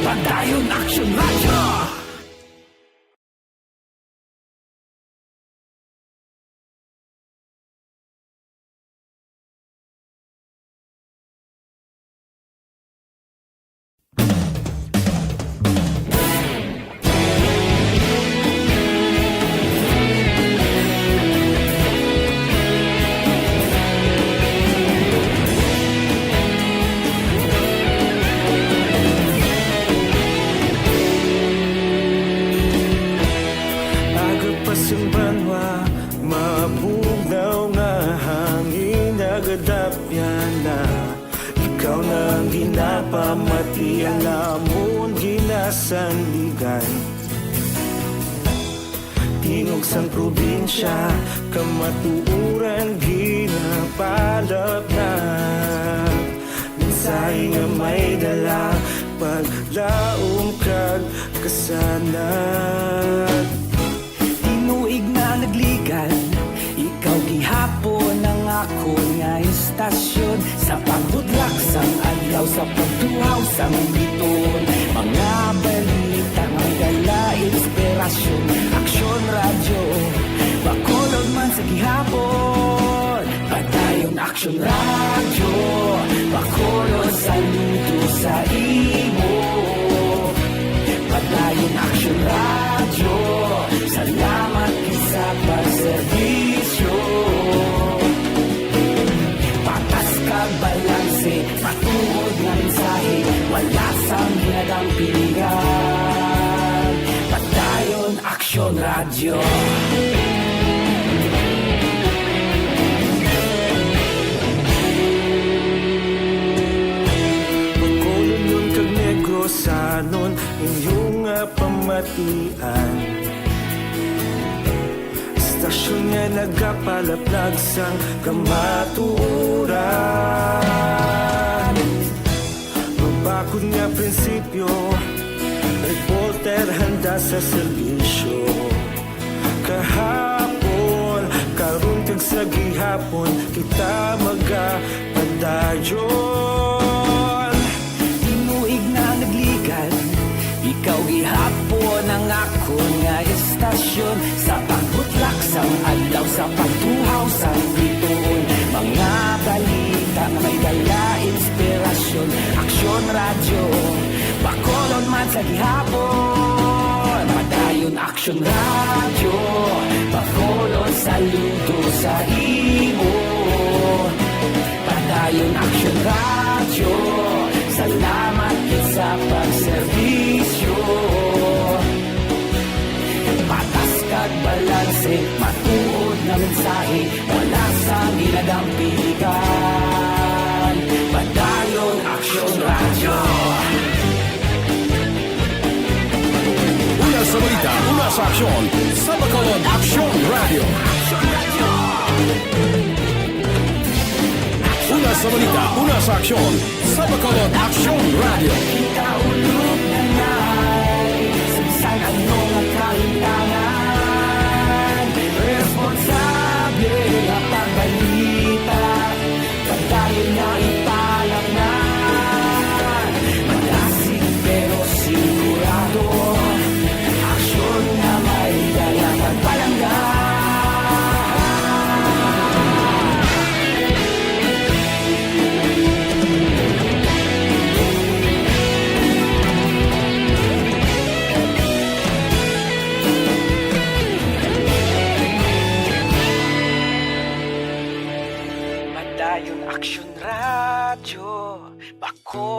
Padayon Aksyon Radyo. Aga pa sang banwa, mabugnaw nga hangin nagadapyan na. Ikaw na ang ginapamati, ang amon ginasandigan. Tingog sang probinsya, kamatuoran ginapalapnag. Mensahe nga may dala, paglaom kag kasanag. Tinuig na nagligan, ikaw gihapon ang akon nga istasyon. Sa pagbudlak sang adlaw, sa pagtuhaw sang bituon, mga balita nga may dala inspirasyon. Aksyon Radyo, Bacolod man sa gihapon. Padayon Aksyon Radyo, Bacolod, saludo sa imo. Padayon Aksyon Radyo, salamat gid sa pagserbisyo. Patas kag balanse, matuod nga mensahe, wala sang ginadampigan. Padayon Aksyon Radyo. Bacolodnon kag Negrosanon, inyo nga pamatian. Istasyon nga nagapalaplag sang kamatuoran. Mabakod nga prinsipyo, reporter handa sa serbisyo. Kahapon, karon kag sa gihapon, kita magapadayon. Tinuig na nagligan, ikaw gihapon ang akon nga istasyon. Sa pagbutlak sang adlaw, sa pagtuhaw sang bituon, mga balita nga may dala inspirasyon. Aksyon Radyo, Bacolod man sa gihapon. Padayon Aksyon Radyo, Bacolod, saludo sa imo. Padayon Aksyon Radyo, salamat gid sa pagserbisyo. Patas kag balanse, matuod nga mensahe, wala sang ginadampigan. Padayon Aksyon Radyo. Una sa balita, una sa aksyon, sa Bacolod Aksyon Radyo. Una sa balita, una sa aksyon, sa Bacolod Aksyon Radyo. Kita ulog na nai, sa bisan ano nga kahintangan, responsable nga pagbalita. Padayon nga ipalapngan, madasig pero sigurado, aksyon nga may dala pagpalangga.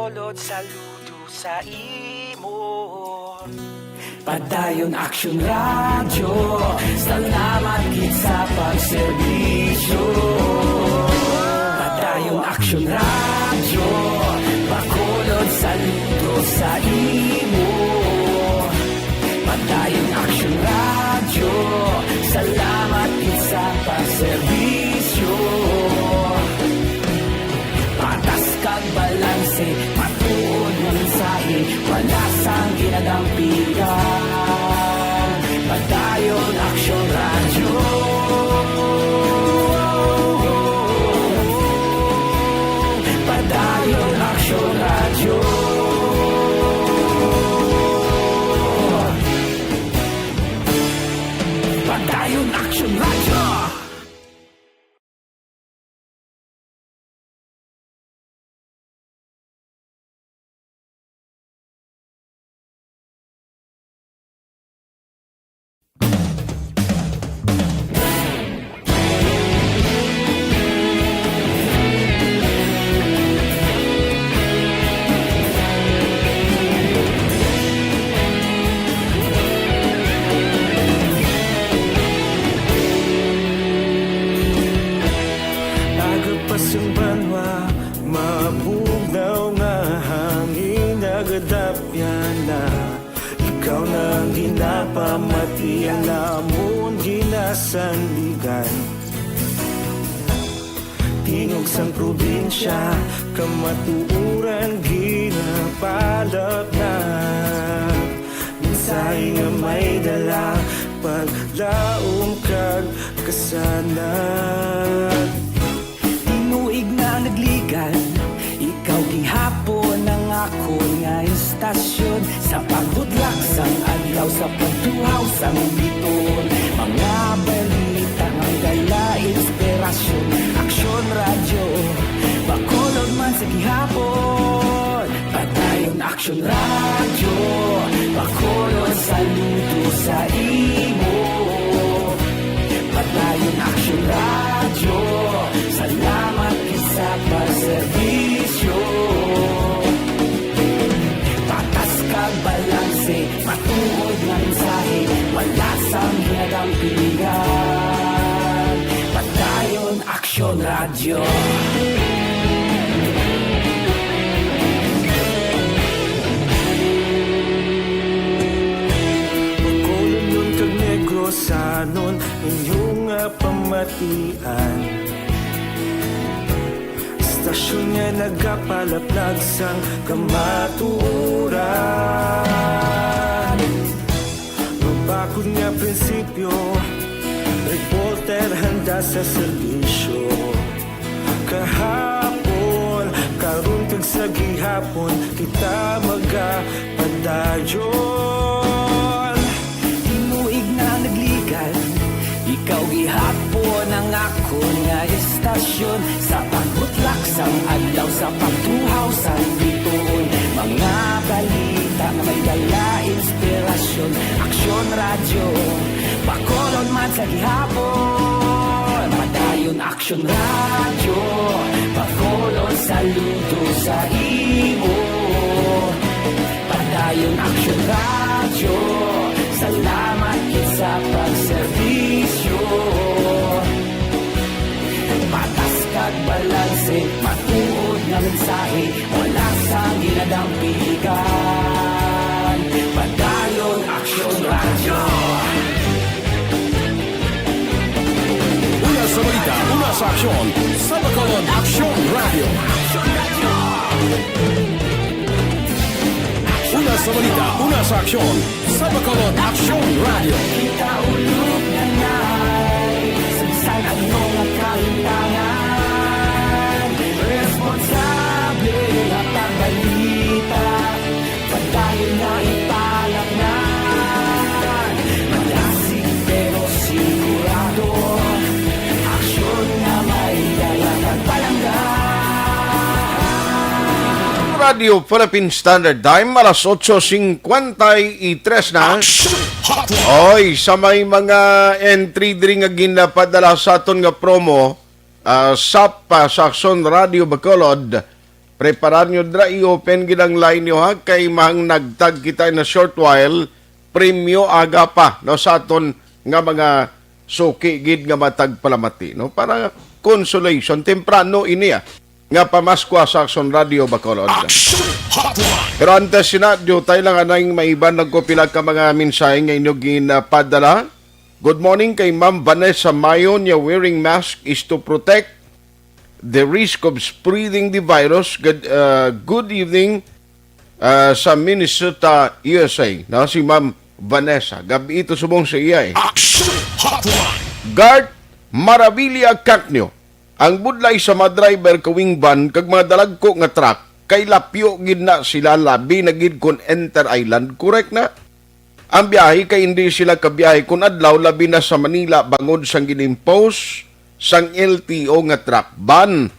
Lord, saludo sa imo. Padayon Action Radio, salamat gid sa pagserbisyo. Padayon Action Radio, Bacolod, saludo sa imo. Padayon Action Radio, salamat gid sa pagserbisyo. Patas kag balanse, matuod nga mensahe, wala sang ginadampigan. Padayon Action Radio. Padayon Action Radio. Padayon Action Radio. Aga pa sang banwa, mabugnaw nga hangin nagadapyan na. Ikaw na ang ginapamati, ang amon ginasandigan. Tingog sang probinsya, kamatuoran ginapalapnag. Mensahe nga may dala, paglaom kag kasanag. Tinuig na nagligan, ikaw gihapon ang akon nga istasyon. Sa pagbudlak sang adlaw, sa pagtuhaw sang biton, mga balita nga dala inspirasyon. Aksyon Radyo, Bacolod man sa gihapon. Padayon Aksyon Radyo, Bacolod, saludo sa imo. Padayon Aksyon Radyo, salamat gid sa pagserbisyo. Patas kag balanse, matuod nga mensahe, wala sang ginadampigan. Padayon Aksyon Radyo. Bacolod kag Negrosanon, inyo nga pamatian. Istasyon nga nagapalaplag sang kamatuoran. Mabakod nga prinsipyo, reporter handa sa serbisyo. Kahapon, karon kag sa gihapon, kita magapadayon. Tinuig na nagligan, ikaw gihapon ang akon nga istasyon. Sa pagbutlak sang adlaw, sa pagtuhaw sang bituon, mga balita nga may dala inspirasyon. Aksyon Radyo, Bacolod man sa gihapon. Padayon Aksyon Radyo, Bacolod, saludo sa imo. Padayon Aksyon Radyo, salamat gid sa pagserbisyo. Patas kag balanse, matuod nga mensahe, wala sang ginadampigan. Padayon Aksyon Radyo. Una sa balita, una sa aksyon, sa Bacolod Aksyon Radyo. Una sa balita, una sa aksyon, sa Bacolod Aksyon Radyo. Kita ulog na nai, sa bisan ano nga kahintangan, responsable nga pagbalita, padayon na ipalapnan. Malasig pero sigurado, aksyon nga may dala kag palangga. Radyo Philippine Standard Time, alas otso cincuenta y tres na. Action Hotline. Oy, sa may mga entry diri nga ginapadala sa aton nga promo, ah, sap, ah, sa Aksyon Radyo Bacolod, Preparar nyo dira, i-open gid ang line nyo, ha, kay mahangnagtag kita in a short while, premyo aga pa, no, sa aton nga mga suki gid nga matag palamati, no, para consolation. Temprano ini, ah, nga pamaskwa sa Aksyon Radio Bacolod. Action Hotline. Pero antes sina, diutay lang anay maiban lang ko pila ka mga mensahe nga inyo ginapadala. Good morning kay Ma'am Vanessa Mayon, niya wearing mask is to protect the risk of spreading the virus. Good, uh, good evening, uh, sa Minnesota, U S A. No, si Ma'am Vanessa. Gabi ito subong sa iya, eh. Action Hotline. Garth Maravilla Cacnio. Ang budlay sa mga driver kawing van kag mga dalagko nga truck kay lapyo gid na sila, labi na gid kon inter-island. Correct na? Ang biyahe kay hindi sila kabiyahe kon adlaw, labi na sa Manila, bangod sang gin-impose sang L T O nga truck ban.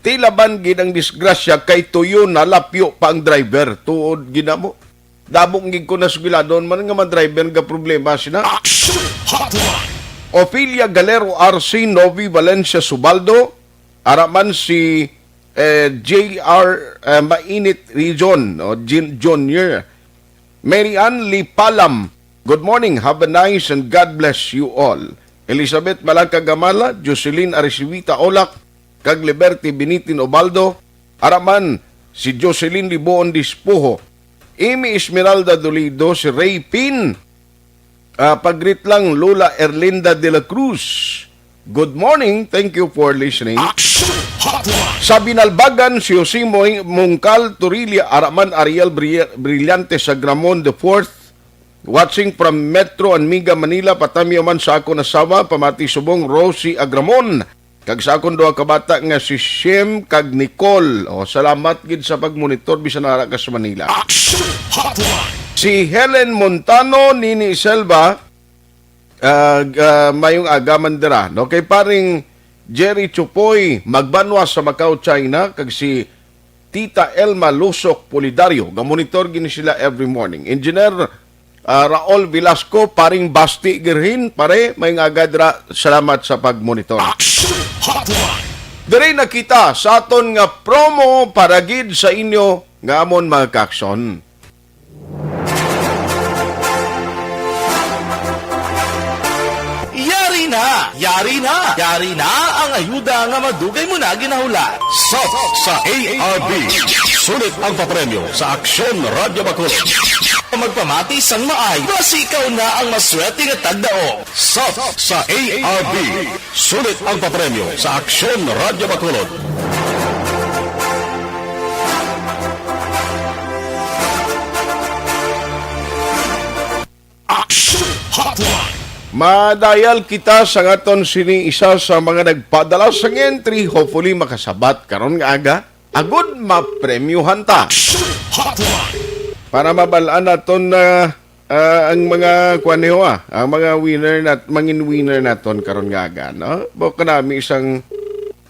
Tila ban gid ang disgrasya kay tuyo na, lapyo pa ang driver. Tuod gid na mo. Dabong gid ko na sugiladon man nga mga driver nga problema sina. Action Hotline. Ophelia Galero, R C Novi, Valencia Subaldo, ara man si, eh, J R, eh, Mainit Region, no, Jin-, Junior. Mary Ann Lipalam, good morning, have a nice and God bless you all. Elizabeth Malangka Gamala, Jocelyn Arisiwita Olak, kag Liberty Binitin Obaldo, ara man si Jocelyn Liboon Dispuho, Amy Esmeralda Dolido, si Ray Pin, ah, pagreet lang, Lola Erlinda de la Cruz. Good morning. Thank you for listening. Action Hotline. Sa Binalbagan, si Jose Moy-, Mungkal Torilla, ara man Ariel Bri-, Brillante Sagramon the fourth, watching from Metro and Mega Manila, patamyo man sa akon asawa, pamati subong Rosie Agramon, kag sa akon duha ka bata nga si Shem kag Nicole. O, salamat gid sa pagmonitor bisan ara ka sa Manila. Action Hotline. Si Helen Montano, Nini Selva, ah, ah, mayong aga man dira, no? Kay paring Jerry Chupoy, magbanwa sa Macau, China, kag si Tita Elma Lusok Polidario, gamonitor gini sila every morning. Engineer, ah, Raul Velasco, paring Basti Girhin, pare, mayong aga dira, salamat sa pagmonitor. Action Hotline. Diri na kita sa aton nga promo para gid sa inyo nga amon mga kaakson. Yari na! Yari na! Yari na ang ayuda nga madugay mo na ginahula. Sop sa A R B. Sulit ang papremyo sa Aksyon Radyo Bacolod. Magpamati sang maay, basi ikaw na ang maswerte nga tagdaog. Sop sa A R B. Sulit ang papremyo sa Aksyon Radyo Bacolod. Action Hotline. Madayal kita sa ngaton sini isa sa mga nagpadala sang entry. Hopefully makasabat karon nga aga. Agud mapremyuhan ta. Action Hotline. Para mabal-an naton na, ah, ang mga kuan niyo, ah, ang mga winner nat-, mangin winner naton karon nga aga, no? Buka nami isang,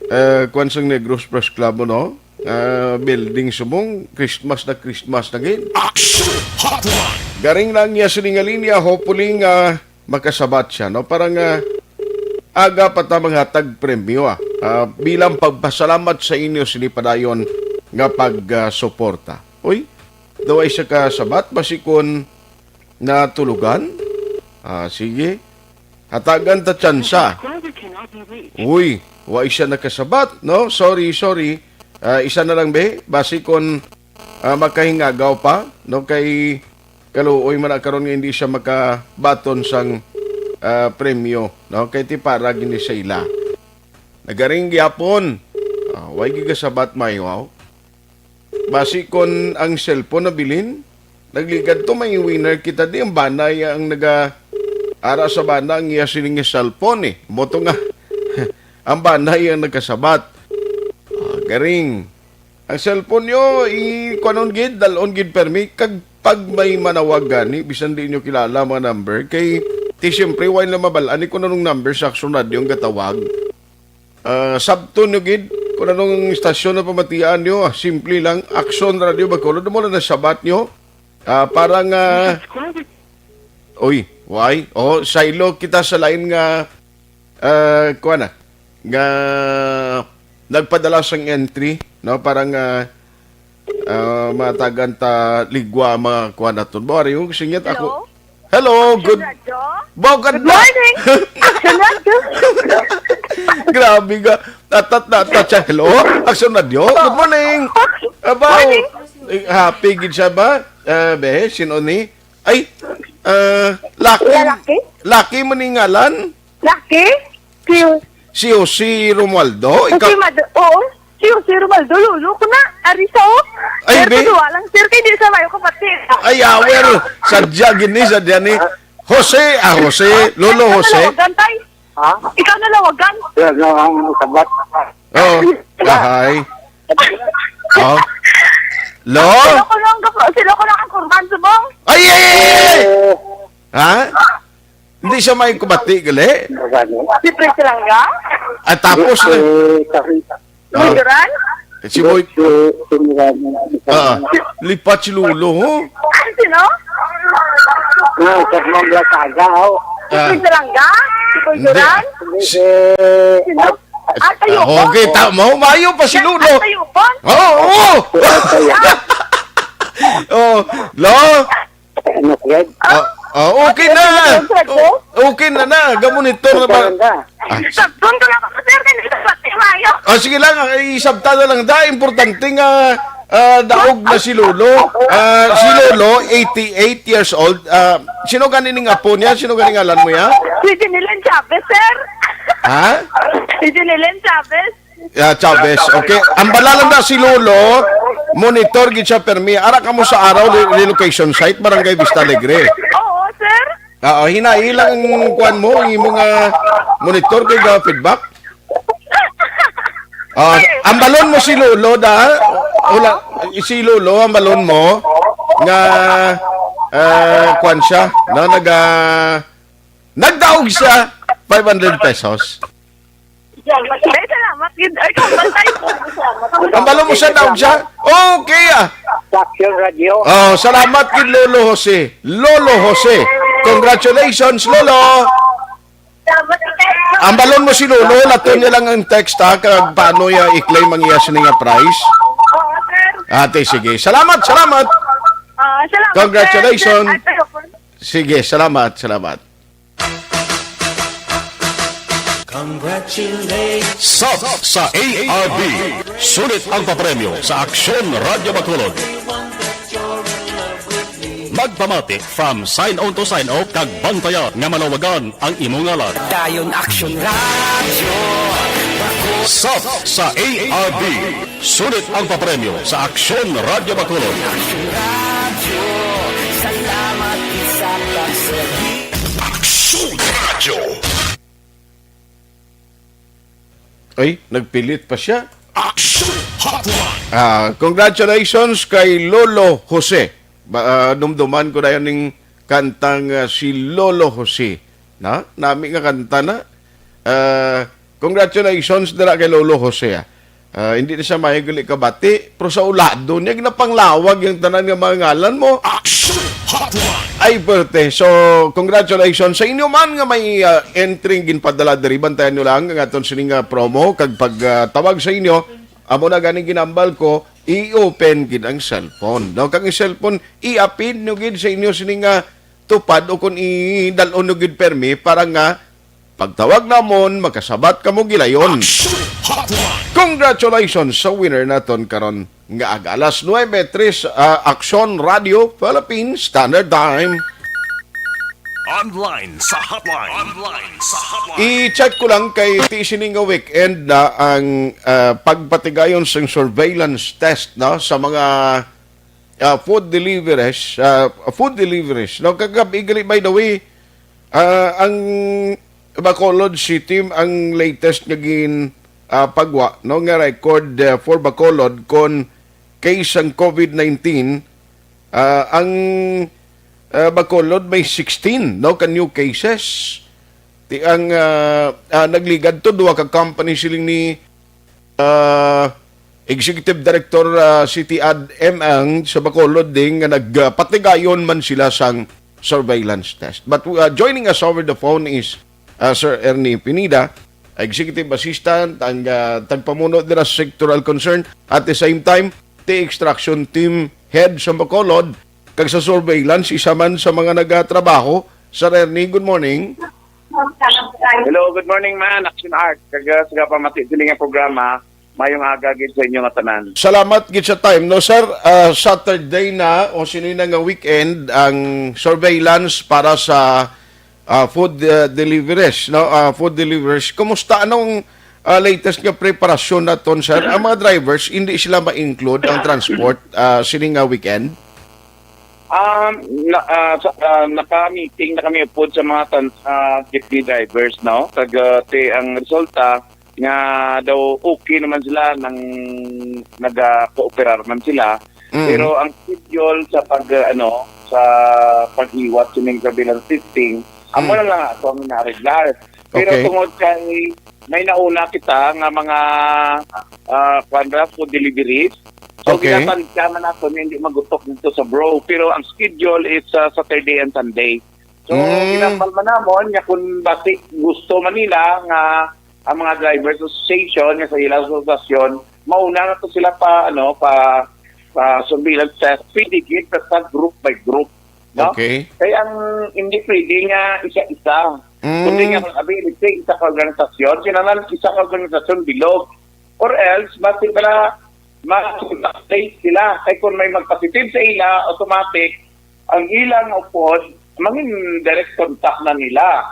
eh, kuan sang Negros Press Club, no? Ah, building subong, Christmas na Christmas na gid. Action Hotline. Garing lang niya sa linya, hopefully nga makasabat siya, no? Para nga aga pa ta manghatag premyo, ah. Ah, bilang pagpasalamat sa inyo sini padayon nga pag, ah, suporta. Uy, daw ay siya kasabat, basi kun natulugan? Ah, sige. Hatagan ta tsansa. Subscriber cannot be reached. Uy, wa siya nakasabat, no? Sorry, sorry. Ah, isa na lang, be. Basi kon, ah, makahingagaw pa, no? Kay kaluoy man na karon nga hindi siya makabaton sang, ah, premyo, no? Kay ti para gini sa ila. Nagaring gyapon. Ah, way gigasabat, may, wow. Basi kon ang cellphone nabilin, nagligad to, may winner kita di. Ang banay ang naga, ara sa bana ang iya sining nga cellphone, eh. Moto nga, ang banay ang nagkasabat. Ah, garing. Ang cellphone nyo, i-, kuanon gid, dalon gid permi. Kag pag may manawag gani, bisan di nyo kilala mga number, kay ti siyempre, wala na mabal-an ni kung anong number sa Aksyon Radio ang gatawag. Ah, sabton nyo gid kung anong istasyon na pamatian nyo. Ah, simple lang, Aksyon Radio Bacolod. Mo lang nasabat nyo. Ah, para nga, uy, why? Oh, saylo kita sa lain nga, ah, kuwan na, nga nagpadala sang entry, no? Para nga Ah, matagan ta ligwa ang mga kuan naton. Bawari, oh, singit ako. Hello? Hello, Action good Radyo? Baw ka Good na. Morning! Action Radyo! Grabe ka. Atat na atat siya. Hello? Action Radio? Good morning. Abaw. Morning. Eh, happy gid siya ba? Eh, be, sino ni? Ay, ah, Lucky. Lalaki? Lucky mo ni ngalan? Lucky? Si Si Jose Romualdo? Ikaw? Jose Mad-, oo. Si Jose Romualdo, lolo ko na. Ari sa o. Ay, Sir, be? Kaduwa lang, sir, kay di sa mayo ko pati. Ay, awer. Sadya gini, sadya ni. Jose, ah, Jose. Lolo Jose. Nalawagan, tay. Ha? Ikaw nalawagan. Yan ang sabat. Oh, kahay. Oh. Lo? Sila ko lang, sila ko lang ang kurban, subong. Ay, ay, ay, ay! Eh, Ha? Hindi siya may kubati, gali? Ano ba, no? Si Prince Langga? At tapos, Eh, kasi, Ah. Lujuran? Si Boy, Si, si Miranda. Ah, lipat si Lolo, ho? Sino? Ah, sa mga Saga, oh. Si Ah. Prince Langga? Si Boy Hindi. Duran? Si, Sino? Ah, tayo po. Okay, ta-, mau-, mayo pa si Lolo. Ah, tayo po. Oo, oo. Oh, Lo. Ano, Fred? Ah, ah, okay na. Ano, Fred, O-, okay na na. Gamonitor na ba? Maganda. Ah. Sabton ko lang ako, sir, kanina pati mayo. Ah, sige lang, ah, isabta na lang da. Importante nga, ah, daog na si Lolo. Ah, si Lolo, eighty-eight years old. Ah, sino gani ning apo niya? Sino gani ngalan mo ya? Si Jinilan Chavez, sir. Ha? Si Jinilan Chavez. Yeah, Chavez. Okay. Ang bala lang na si Lolo, monitor gid siya permi. Ara kamo sa araw, re-, relocation site, Barangay Vista Alegre. Oo, sir. Ah, hinay lang ang kuan mo, ang imong, ah, monitor kay, ah, feedback. Ah, ang balon mo si Lolo da. Wala, si Lolo ang balon mo nga, ah, kuan siya, no, nag, ah, nagdaog siya five hundred pesos. Ay, salamat gid. Ay, kambal tayo. Ang balon mo siya daog siya? Okay, ah. Sa Action Radio. Oh, salamat gid, Lolo Jose. Lolo Jose, congratulations, Lolo. Salamat, sir. Ang balon mo si Lolo, laton niya lang ang text, ha, kag paano niya i-claim ang iya sini nga prize. Oo, sir. Ate, sige. Salamat, salamat. Ah, salamat, sir. Congratulations. Sir, at ano po? Sige, salamat, salamat. Congratulations. Sap sa A R B. Sulit ang papremyo sa Aksyon Radyo Bacolod. Magpamati from sign on to sign off kag bantayan nga malawagan ang imo ngalan. Dayon Aksyon Radyo. Sap sa A R B. Sulit ang papremyo sa Aksyon Radyo Bacolod. Aksyon Radyo. Salamat sa pagserbi. Aksyon Radyo. Ay, nagpilit pa siya. Action Hotline! Ah, congratulations kay Lolo Jose. Ba, ah, dumduman ko na yan ning kantang, ah, si Lolo Jose. Na? Nami nga kanta na. Ah, congratulations dira kay Lolo Jose, ah. Ah, hindi na siya mahigali kabati, pero sa ulado niya, ginapanglawag yung tanan nga mga ngalan mo. Action Hotline! Ay, perte. So, congratulations sa inyo man nga may, ah, entry ginpadala diri. Bantayan nyo lang ang aton sining, ah, promo. Kag pag, ah, tawag sa inyo, amo na ganing ginambal ko, i-open gid ang cellphone. No? Kag ang cellphone, i-apid nyo gid sa inyo sining, ah, tupad o kung idalon nyo gid permi para nga pagtawag namon, makasabat kamo gilayon. Action Hotline. Congratulations sa winner naton karon nga aga. Alas nuebe tres, ah, Aksyon Radio Philippines Standard Time. Online sa hotline. Online sa hotline. I-check ko lang kay ti sini nga weekend na ang, ah, pagpatigayon sang surveillance test, no, sa mga, ah, food deliveries, ah, food deliveries. No, kagab-i gali, by the way, ah, ang Bacolod City ang latest nga gin, ah, pagwa, no, nga record, ah, for Bacolod kon case sang COVID nineteen, ah, ang, ah, Bacolod may sixteen, no, ka new cases. Ti ang, ah, ah, nagligad to, duha ka company siling ni, ah, Executive Director, ah, City Ad M ang sa Bacolod ding nga nagpatigayon man sila sang surveillance test. But, uh, joining us over the phone is, uh, Sir Ernie Pineda, Executive Assistant, ang, uh, tagpamuno dira sa Sectoral Concern. At the same time, T Extraction Team Head sa Bacolod, kag sa surveillance, isa man sa mga nagatrabaho. Sir Ernie, good morning. Hello, good morning, man. Action Art. Kag, uh, sa pamati sini nga programa, mayong aga gid sa inyo nga tanan. Salamat gid sa time, no, sir. Ah, Saturday na o sini na nga weekend ang surveillance para sa, ah, food, ah, deliveries, no? Ah, food deliveries. Kumusta, anong, ah, latest nga preparasyon naton, sir? Ang mga drivers, hindi sila ma-include ang transport, ah, sini nga weekend? Um, na, ah, sa, ah, naka-meeting na kami upod sa mga tan-, ah, jeepney drivers, no? Kag, ah, ti ang resulta nga daw okay naman sila nang naga-cooperar man sila. Mm. Pero ang schedule sa pag, ah, ano, sa paghiwat sining surveillance testing, amo Mm. na lang ato ang naareglar. Pero Okay. tungod kay may nauna kita nga mga, ah, kuwan ba, food deliveries, so, Okay. ginatansya man nato nga hindi magutok dito sa Bro. Pero ang schedule is, ah, Saturday and Sunday. So, Mm. ginapalman namon nga kung basi gusto man nila nga ang mga Drivers Association nga sa ilang asosasyon, mauna na to sila pa, ano, pa, pa surveillance test. Pwede gid, basta group by group, no? Okay. Kaya ang hindi pwede nga isa-isa. Mm. Kundi nga, abi, let's say, isa ka organisasyon, kinahanglan isa ka organisasyon bilog. Or else, basi pala, ma-contact sila. Kay kung may magpositive sa ila, automatic, ang ilang upod, mangin direct contact na nila.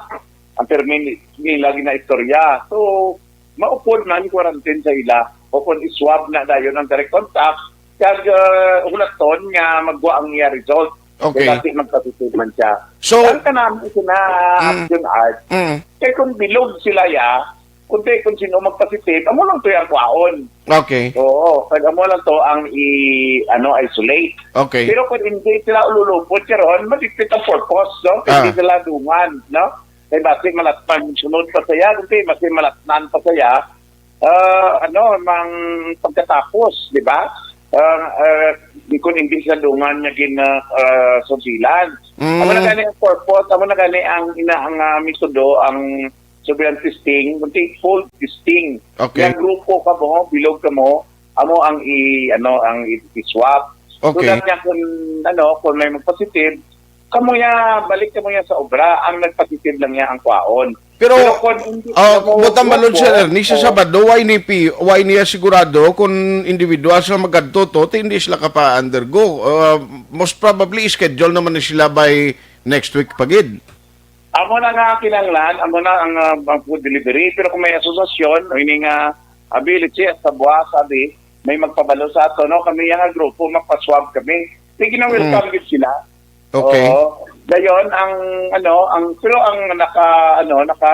Ang termin nila ginaistorya. So, maupod man quarantine sa ila. O kung iswab na dayon ang direct contact, kag, uh, hulaton nga magwa ang iya result. Okay. Kay basi magpositive man siya. So, ang kanami sina Mm. Action Art. Mm. Kay kung bilog sila ya, kundi kung sino magpositive, amo lang to yung kwaon. Okay. Oo, kag amo lang to ang i-, ano, isolate. Okay. Pero kung hindi sila ululupot karon, madipit ang purpose, no? Kung Ah. hindi sila dungan, no? Kay basi malatpan sunod pa saya, kundi basi malatnan pa saya, ah, ano, mang pagkatapos, di ba? Ah, ah, di kung hindi sila dungan nga gin, ah, ah, surveillance. Mm. Amo na gani ang purpose, amo na gani ang ina-, ang, ah, metodo, ang surveillance testing, kundi full testing. Okay. Nga grupo ka mo, bilog ka mo, amo ang i-, ano, ang i-, i-swab. So Okay. that nga kung, ano, kung may magpositive, kamo ya, balik kamo ya sa obra, ang nagpositive lang ya ang kwaon. Pero, Pero kung hindi ah, kamo butang balod, sir, kuwang-, ni sa oh. Sabado, why ni pi-, why niya sigurado kung individual sa magkadto to, ti hindi sila kapa-undergo? Ah, most probably, schedule naman ni sila by next week pa gid. Amo na nga kinahanglan, amo na ang, ah, ang food delivery. Pero kung may asosasyon, o ini nga, abi, let's say, sa buwas, abi, may magpabalo sa ato, no? Kami yang grupo, magpa-swab kami. Sige na, welcome Mm. gid sila. Okay. Oo. Dayon, ang, ano, ang, pero ang naka, ano, naka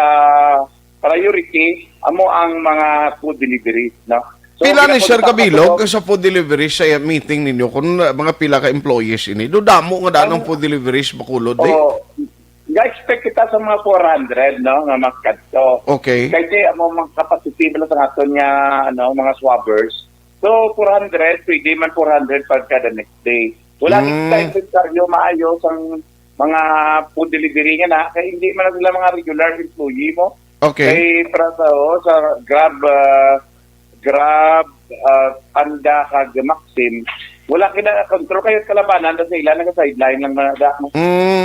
priority, amo ang mga food delivery, no? So, Pila ni Sir ginakontak Kabilog ako sa food delivery sa meeting ninyo? Kung, uh, mga pila ka employees ini? Do damo nga daan ang Ang food deliveries, Bacolod, eh? Oo. Ga-expect kita sa mga four hundred, no, nga magkadto. Okay. Kay di, amo mga capacity lang sa aton nga, ano, mga swabbers. So, four hundred, pwede man four hundred pag kada next day. Wala Mm. kita inventaryo maayo sang mga food delivery nga na, kay hindi man sila mga regular employee mo. Okay. Kay para sa, oh, sa Grab, ah, Grab, ah, Panda, kag Maxim, wala kita control kayo kalabanan sa ila, naga-sideline lang man da.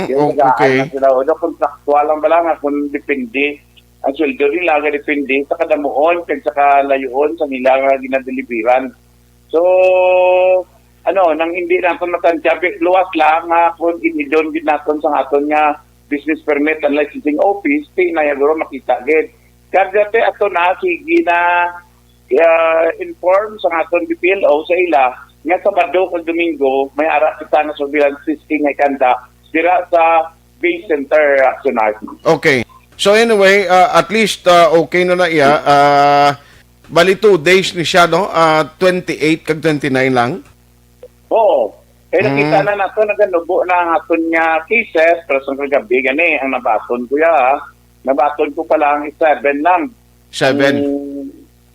Yung o-, tagaan okay. lang sila, o, contractual lang bala nga kung depende ang sweldo nila, nga depende sa kadamuon, kag sa kalayoon sa nila nga ginadeliveran. So, ano, nang hindi naton matansya, bi-, luwas lang nga kung inidon gid naton sa aton nga business permit and licensing office, ti na guro makita gid. Kag dati ato na, sige na, ah, inform sa aton B P L O sa ila nga Sabado kag Domingo may ara kita nga surveillance testing nga ikanda dira sa base center, Action Art. Okay. So anyway, uh, at least, uh, okay na na iya. Uh, bali two days ni siya, no? Uh, twenty-eight kag twenty-nine lang? Oo. Kaya nakita Mm. na nato, naganubo na ang aton nga cases, pero sa kagabi gani, ang nabaton ko ya, ha? Nabaton ko pa lang is seven lang. Seven. Ang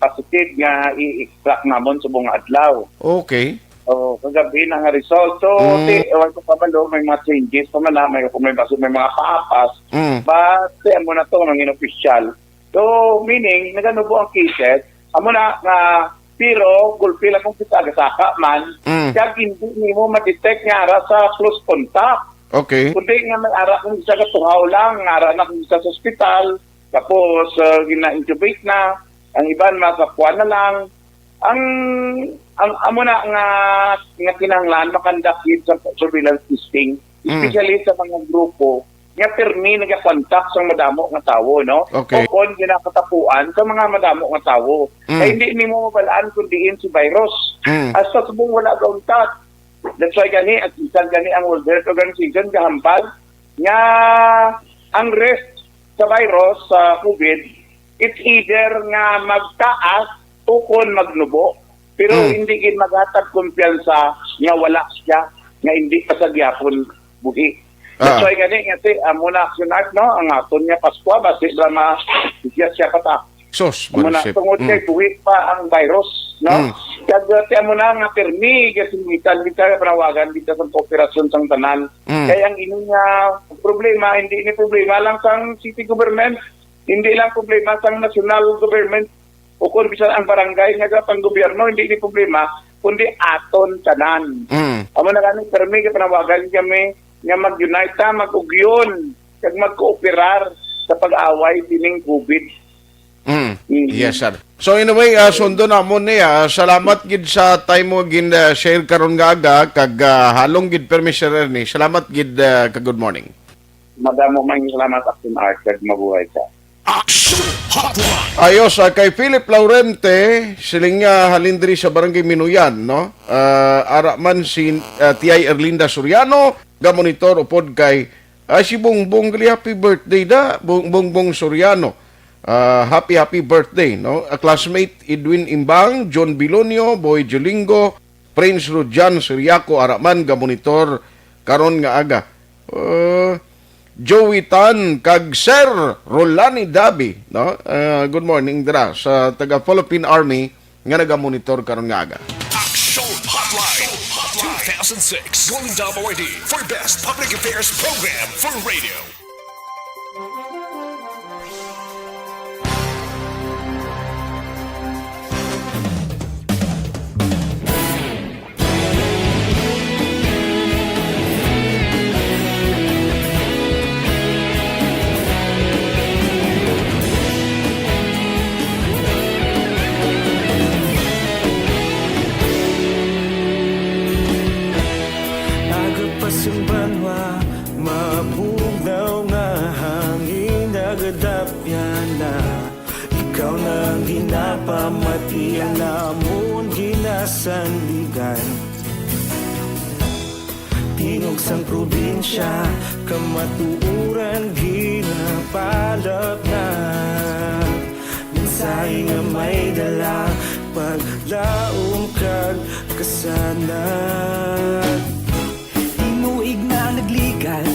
positive nga i-extract namon sa mga adlaw. Okay. Oh, kagabi na nga result. So, Mm. ti, ewan ko pa ba, lo, may mga changes pa man na, may, kung may baso, may mga paapas. Mm. But, ti, amo na to, nangin official. So, meaning, naganubo ang cases, amo na nga Pero gulpi lang kung kita gasaka man, Mm. kag hindi nimo ma-detect nga ara sa close contact. Okay. Kundi nga may ara kung isa ka tuhaw lang, nga ara na kung isa sa ospital, tapos, ah, gina-intubate na, ang iban masapuan na lang. Ang, ang amo na nga, nga kinahanglan, makandakit sa surveillance testing, Mm. especially sa mga grupo nga pirmi nagakontak sa madamo nga tawo, no? Okay. O kon ginakatapuan sa mga madamo nga tawo. Mm. Kay hindi nimo mabalaan kung diin si virus. Mm. Hasta subong wala gauntat. That's why gani, at bisan gani ang World Health Organization gahambal nga ang risk sa virus sa COVID, it's either nga magtaas o kon magnubo. Pero Mm. hindi gid maghatag kumpiyansa nga wala siya, nga hindi pa sa gihapon buhi. That's Ah. why gani nga si, amo na action art, no? Ang aton nga Paskwa, basi ba ma-, siya, siya pa ta. Sus, Amo na, Maricel. tungod Mm. kay buhi pa ang virus, no? Mm. Kag, uh, ti amo na nga pirmi, kasi mitan kita panawagan kita sa kooperasyon sang tanan. Mm. Kay ang ini nga problema, hindi ni problema lang sang city government, hindi lang problema sang national government, o kung bisan ang barangay nga pang gobyerno, hindi ni problema, kundi aton tanan. Mm. Amo na gani, pirmi nga panawagan kami nga mag-unite ta, mag-ugyon, kag magkooperar sa pag-away sining COVID. Mm. Mm. Yes, sir. So, in a way, ah, sundo namon ni, ah, salamat gid sa time mo gin, ah, share karon nga aga, kag, ah, halong gid permi, Sir Ernie. Salamat gid, ah, kag good morning. Madamo man salamat, Action Art, kag mabuhay ka. Action Hotline. Ayos, ah, kay Philip Laurente, siling niya halin diri sa Barangay Minuyan, no? Ah, ara man si, ah, T I Erlinda Soriano, ga monitor upod kay, ah, si Bongbong gali, happy birthday da, Bong-, Bongbong Soriano. Ah, happy, happy birthday, no? A classmate, Edwin Imbang, John Bilonio, Boy Jolingo, Prince Rujan Siriaco, ara man ga monitor karon nga aga. Uh, Joey Tan kag Sir Rolani Dabi, no? Uh, good morning dira sa taga Philippine Army nga nagamonitor karon nga aga. Action Hotline two thousand six. Golden Dove Awardee for Best Public Affairs Program for Radio. Aga pa sang banwa, mabugnaw nga hangin, nagadapyan na. Ikaw na ang ginapamati, ang amon ginasandigan. Tingog sang probinsya, kamatuoran ginapalapnag. Mensahe nga may dala, paglaom kag kasanag. Tinuig na nagligad,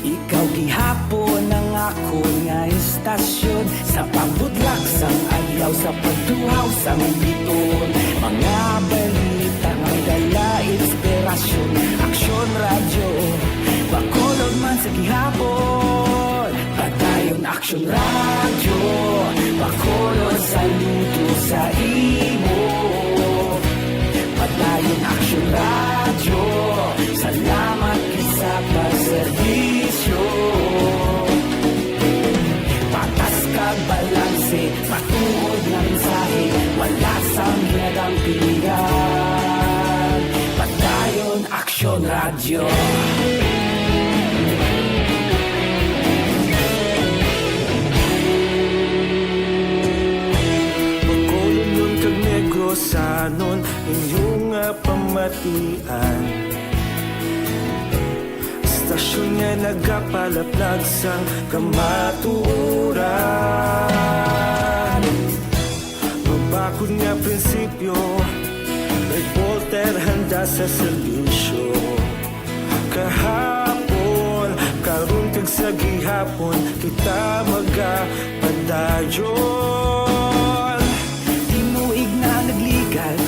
ikaw gihapon ang akon nga istasyon. Sa pagbutlak sang adlaw, sa pagtuhaw sang bituon, mga balita nga may dala inspirasyon. Aksyon Radyo, Bacolod man sa gihapon. Padayon Aksyon Radyo, Bacolod, saludo sa imo. Padayon Aksyon Radyo, salamat gid sa pagserbisyo. Patas kag balanse, matuod nga mensahe, wala sang ginadampingan. Padayon Aksyon Radyo. Bacolodnon kag Negrosanon, inyo nga pamatian. Istasyon nga nagapalaplag sang kamatuoran. Mabakod nga prinsipyo, reporter handa sa serbisyo. Kahapon, karon kag sa gihapon, kita magapadayon. Tinuig na nagligad,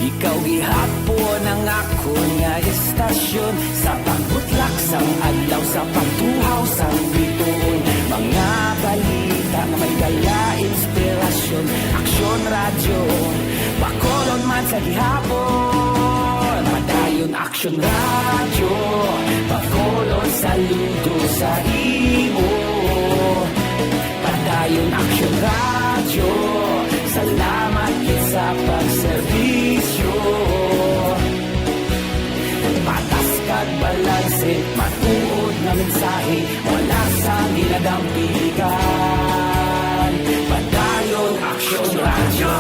ikaw gihapon ang akon nga istasyon. Sa pagbutlak sang adlaw, sa pagtuhaw sang bituon, mga balita nga may dala inspirasyon. Aksyon Radyo, Bacolod man sa gihapon. Padayon Aksyon Radyo, Bacolod, saludo sa imo. Padayon Aksyon Radyo, salamat gid sa pagserbisyo. Patas kag balanse, matuod nga mensahe, wala sang ginadampigan. Padayon Aksyon Radyo.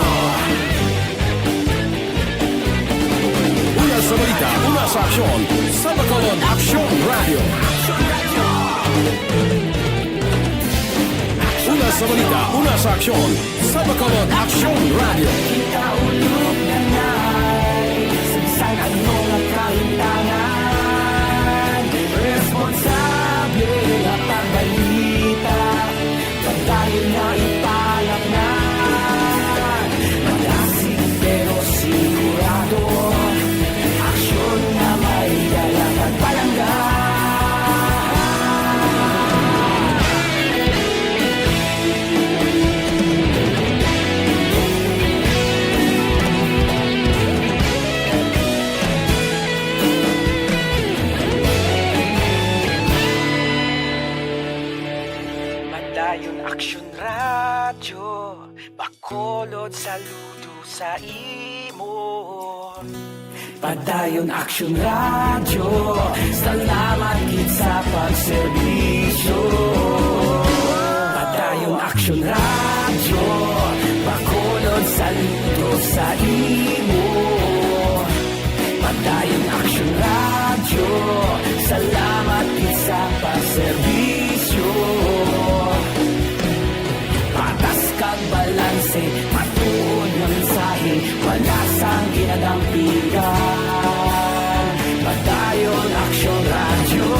Una sa balita, una sa aksyon, sa Bacolod Aksyon Radyo. Una sa balita, una sa aksyon, sa Bacolod Aksyon Radyo. Kita ulog na nay, sa bisan ano nga kahimtangan, responsable nga pagbalita, padayon nga ipalapnan. Malasig pero sigurado, aksyon nga may dala kag palangga. Padayon Aksyon Radyo, Bacolod, saludo sa imo. Padayon Aksyon Radyo, salamat gid sa pagserbisyo. Padayon Aksyon Radyo, Bacolod, saludo sa imo. Padayon Aksyon Radyo, salamat gid sa pagserbisyo. Patas kag balanse, matuod nga mensahe, wala sang ginadampigan. Padayon Aksyon Radyo.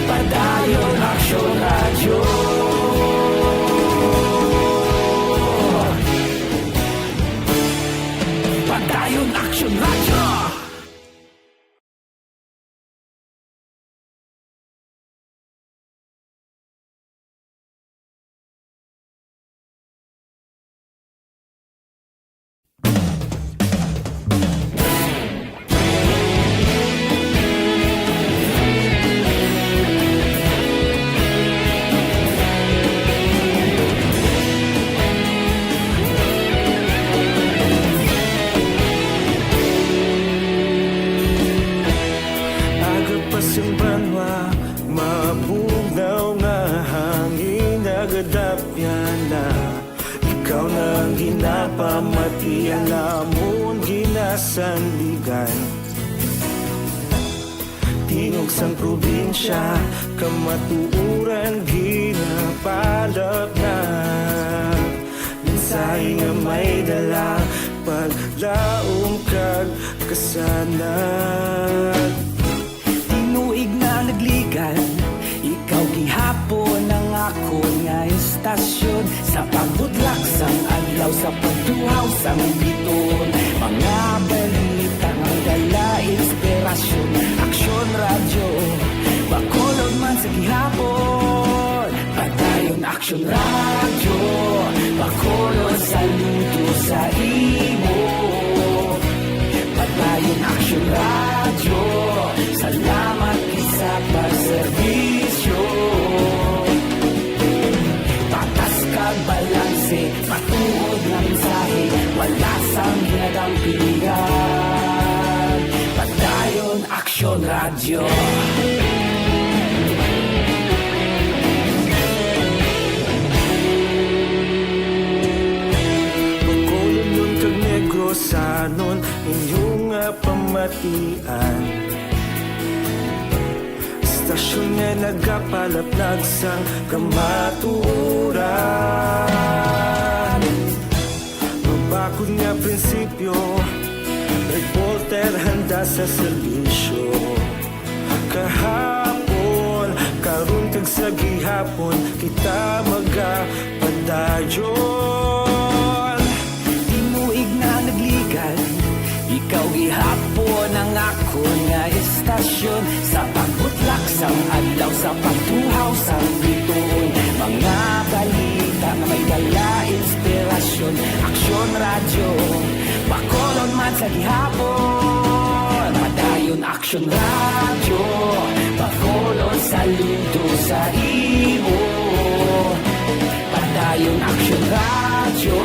Padayon Aksyon Radyo. Padayon Aksyon Radyo. Aga pa sing banwa, mabugnaw nga hangin nagadapyan na. Ikaw na ang ginapamati, ang amon ginasandigan. Tingog sang probinsya, kamatuoran ginapalapnag. Mensahe nga may dala, paglaom kag kasanag. Tinuig na nagligad, ikaw gihapon ang akon nga estasyon. Sa pagbutlak sang adlaw, sa pagtuhaw sang biton, mga balita nga dala inspirasyon. Aksyon Radyo, Bacolod man sa gihapon. Padayon Aksyon Radyo, Bacolod, saludo sa imo. Padayon Aksyon Radyo, salamat gid sa pagserbisyo. Patas kag balanse, matuod nga mensahe, wala sang ginadampigan. Padayon Aksyon Radyo. Bacolodnon kag Negrosanon, inyo nga pamatian. Estasyon nga nagapalaplag sang kamatuoran. Mabakod nga prinsipyo, reporter handa sa serbisyo. Kahapon, karon kag sa gihapon, kita magapadayon. Tinuig na nagligad, ikaw gihapon ang akon nga estasyon. Sa pagbutlak sang adlaw, sa pagtuhaw Sang bituon, mga balita nga may dala inspirasyon. Aksyon Radyo, Bacolod man sa gihapon. Padayon Aksyon Radyo, Bacolod saludo sa imo. Padayon Aksyon Radyo,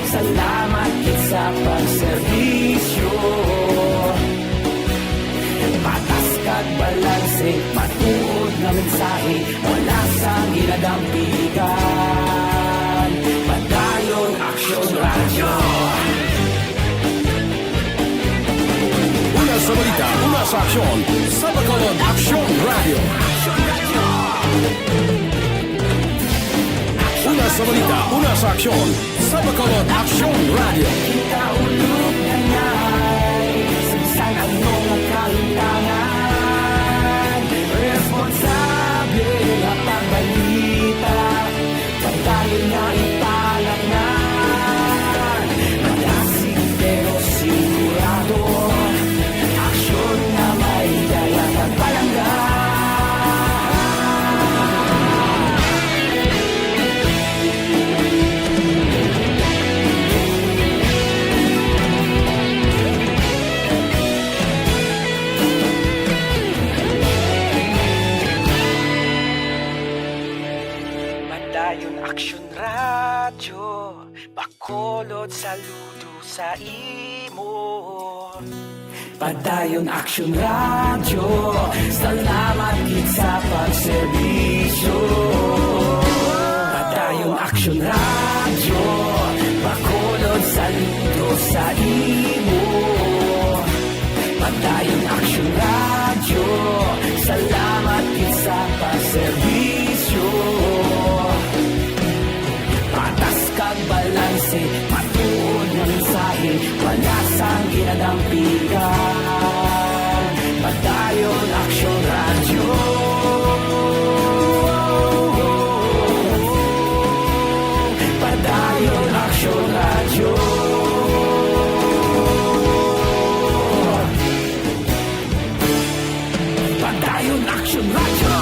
salamat gid sa pagserbisyo. Patas kag balanse, matuod nga mensahe, wala sang ginadampigan. Padayon Aksyon Radyo. Una sa balita, una sa aksyon, sa Bacolod Aksyon Radyo. Una sa balita, una sa aksyon, sa Bacolod Aksyon Radyo. Ikaulog na ngay, sa bisan ano nga kalutangan, responsable nga pagbalita, padayon nga ipalaknan. Madasig pero sigurado, aksyon nga may dala kag palangga. Padayon Aksyon Radyo, Bacolod saludo sa imo. Padayon Aksyon Radyo, salamat gid sa pagserbisyo. Padayon Aksyon Radyo, Bacolod saludo sa imo. Padayon Aksyon Radyo, salamat gid sa pagserbisyo. Patas kag balanse, matuod nga mensahe, wala sang ginadampigan. Padayon Aksyon Radyo. Padayon Aksyon Radyo. Padayon Aksyon Radyo.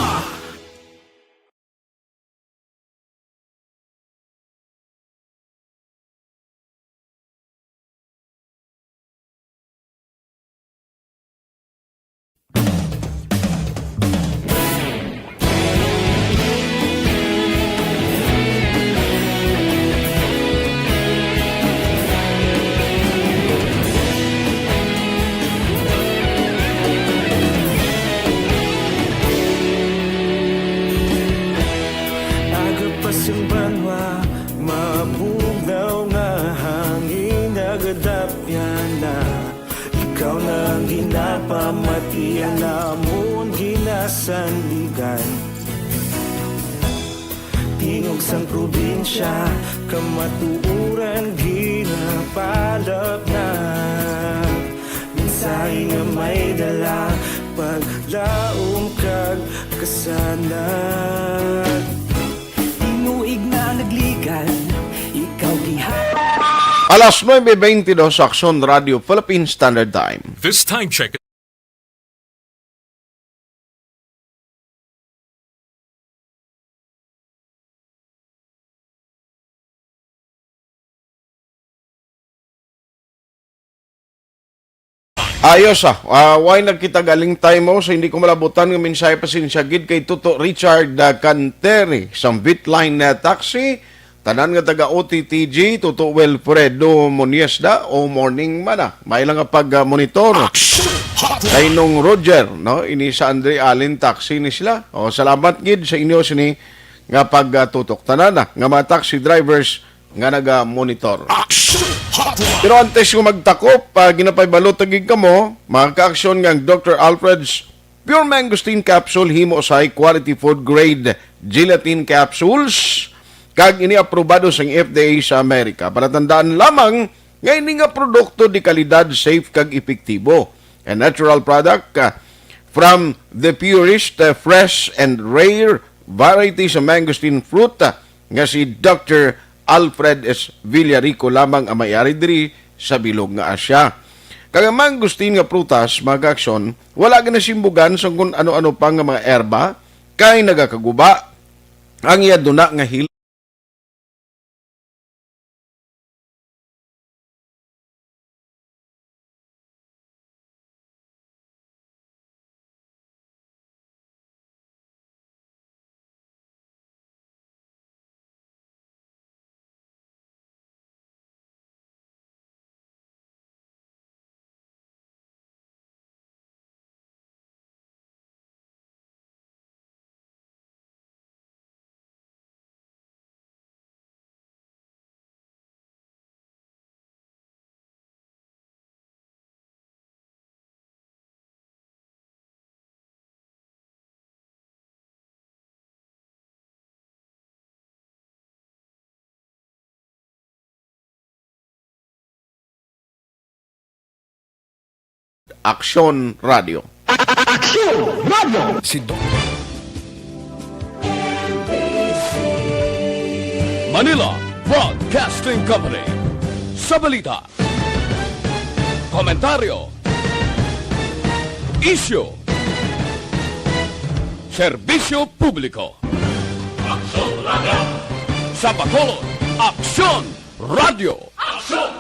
Agapas ang banwa, mabugnaw nga hangin, nagadapyan na. Ikaw na ang ginapamati, ang amon ginasandigan. Tingog sang probinsya, kamatuoran ginapalapnag. Mensahe nga may dala, paglaom kag kasanag. Tinuig na nagligan, ikaw giha- Alas nuebe beintidos, Aksyon Radio Philippine Standard Time. This time check. Ayos, ah. Ah, way nagkita galing time mo, so hindi ko malabutan nga mensahe, pasensya gid kay Tuto Richard, ah, Canteri, sang Vitline, ah, Taxi, tanan nga taga O T T G, Tuto Wilfredo Moniesda, o morning man, ah. May lang nga pag, ah, monitor. Kay Nong Roger, no? Ini sa Andre Allen Taxi ni sila. O, salamat gid sa inyo sini nga pagtutok. Tanan na nga mga taxi drivers nga naga-monitor. Action Hotline. Pero antes ko magtakop, ah, ginapahibalo ta gid kamo, mga kaaksyon, nga ang Doctor Alfred's Pure Mangosteen Capsule himo sa high quality food grade gelatin capsules, kag ini aprobado sang F D A sa Amerika. Para tandaan lamang nga ini nga produkto di kalidad, safe, kag epektibo. A natural product, ah, from the purest, ah, fresh, and rare variety sa mangosteen fruit, ah, nga si Doctor Alfred S. Villarico lamang ang may-ari diri sa bilog nga Asya. Kag ang mangosteen nga prutas, mga kaaksyon, wala ginasimbugan sa kung ano-ano pa nga mga erba, kay nagakaguba ang iya duna nga hil- Aksyon Radio. Aksyon Radio. Si Doc Manila Broadcasting Company. Sa balita, komentaryo, isyu, serbisyo publiko. Aksyon Radio. Sa Bacolod, Aksyon Radio. Aksyon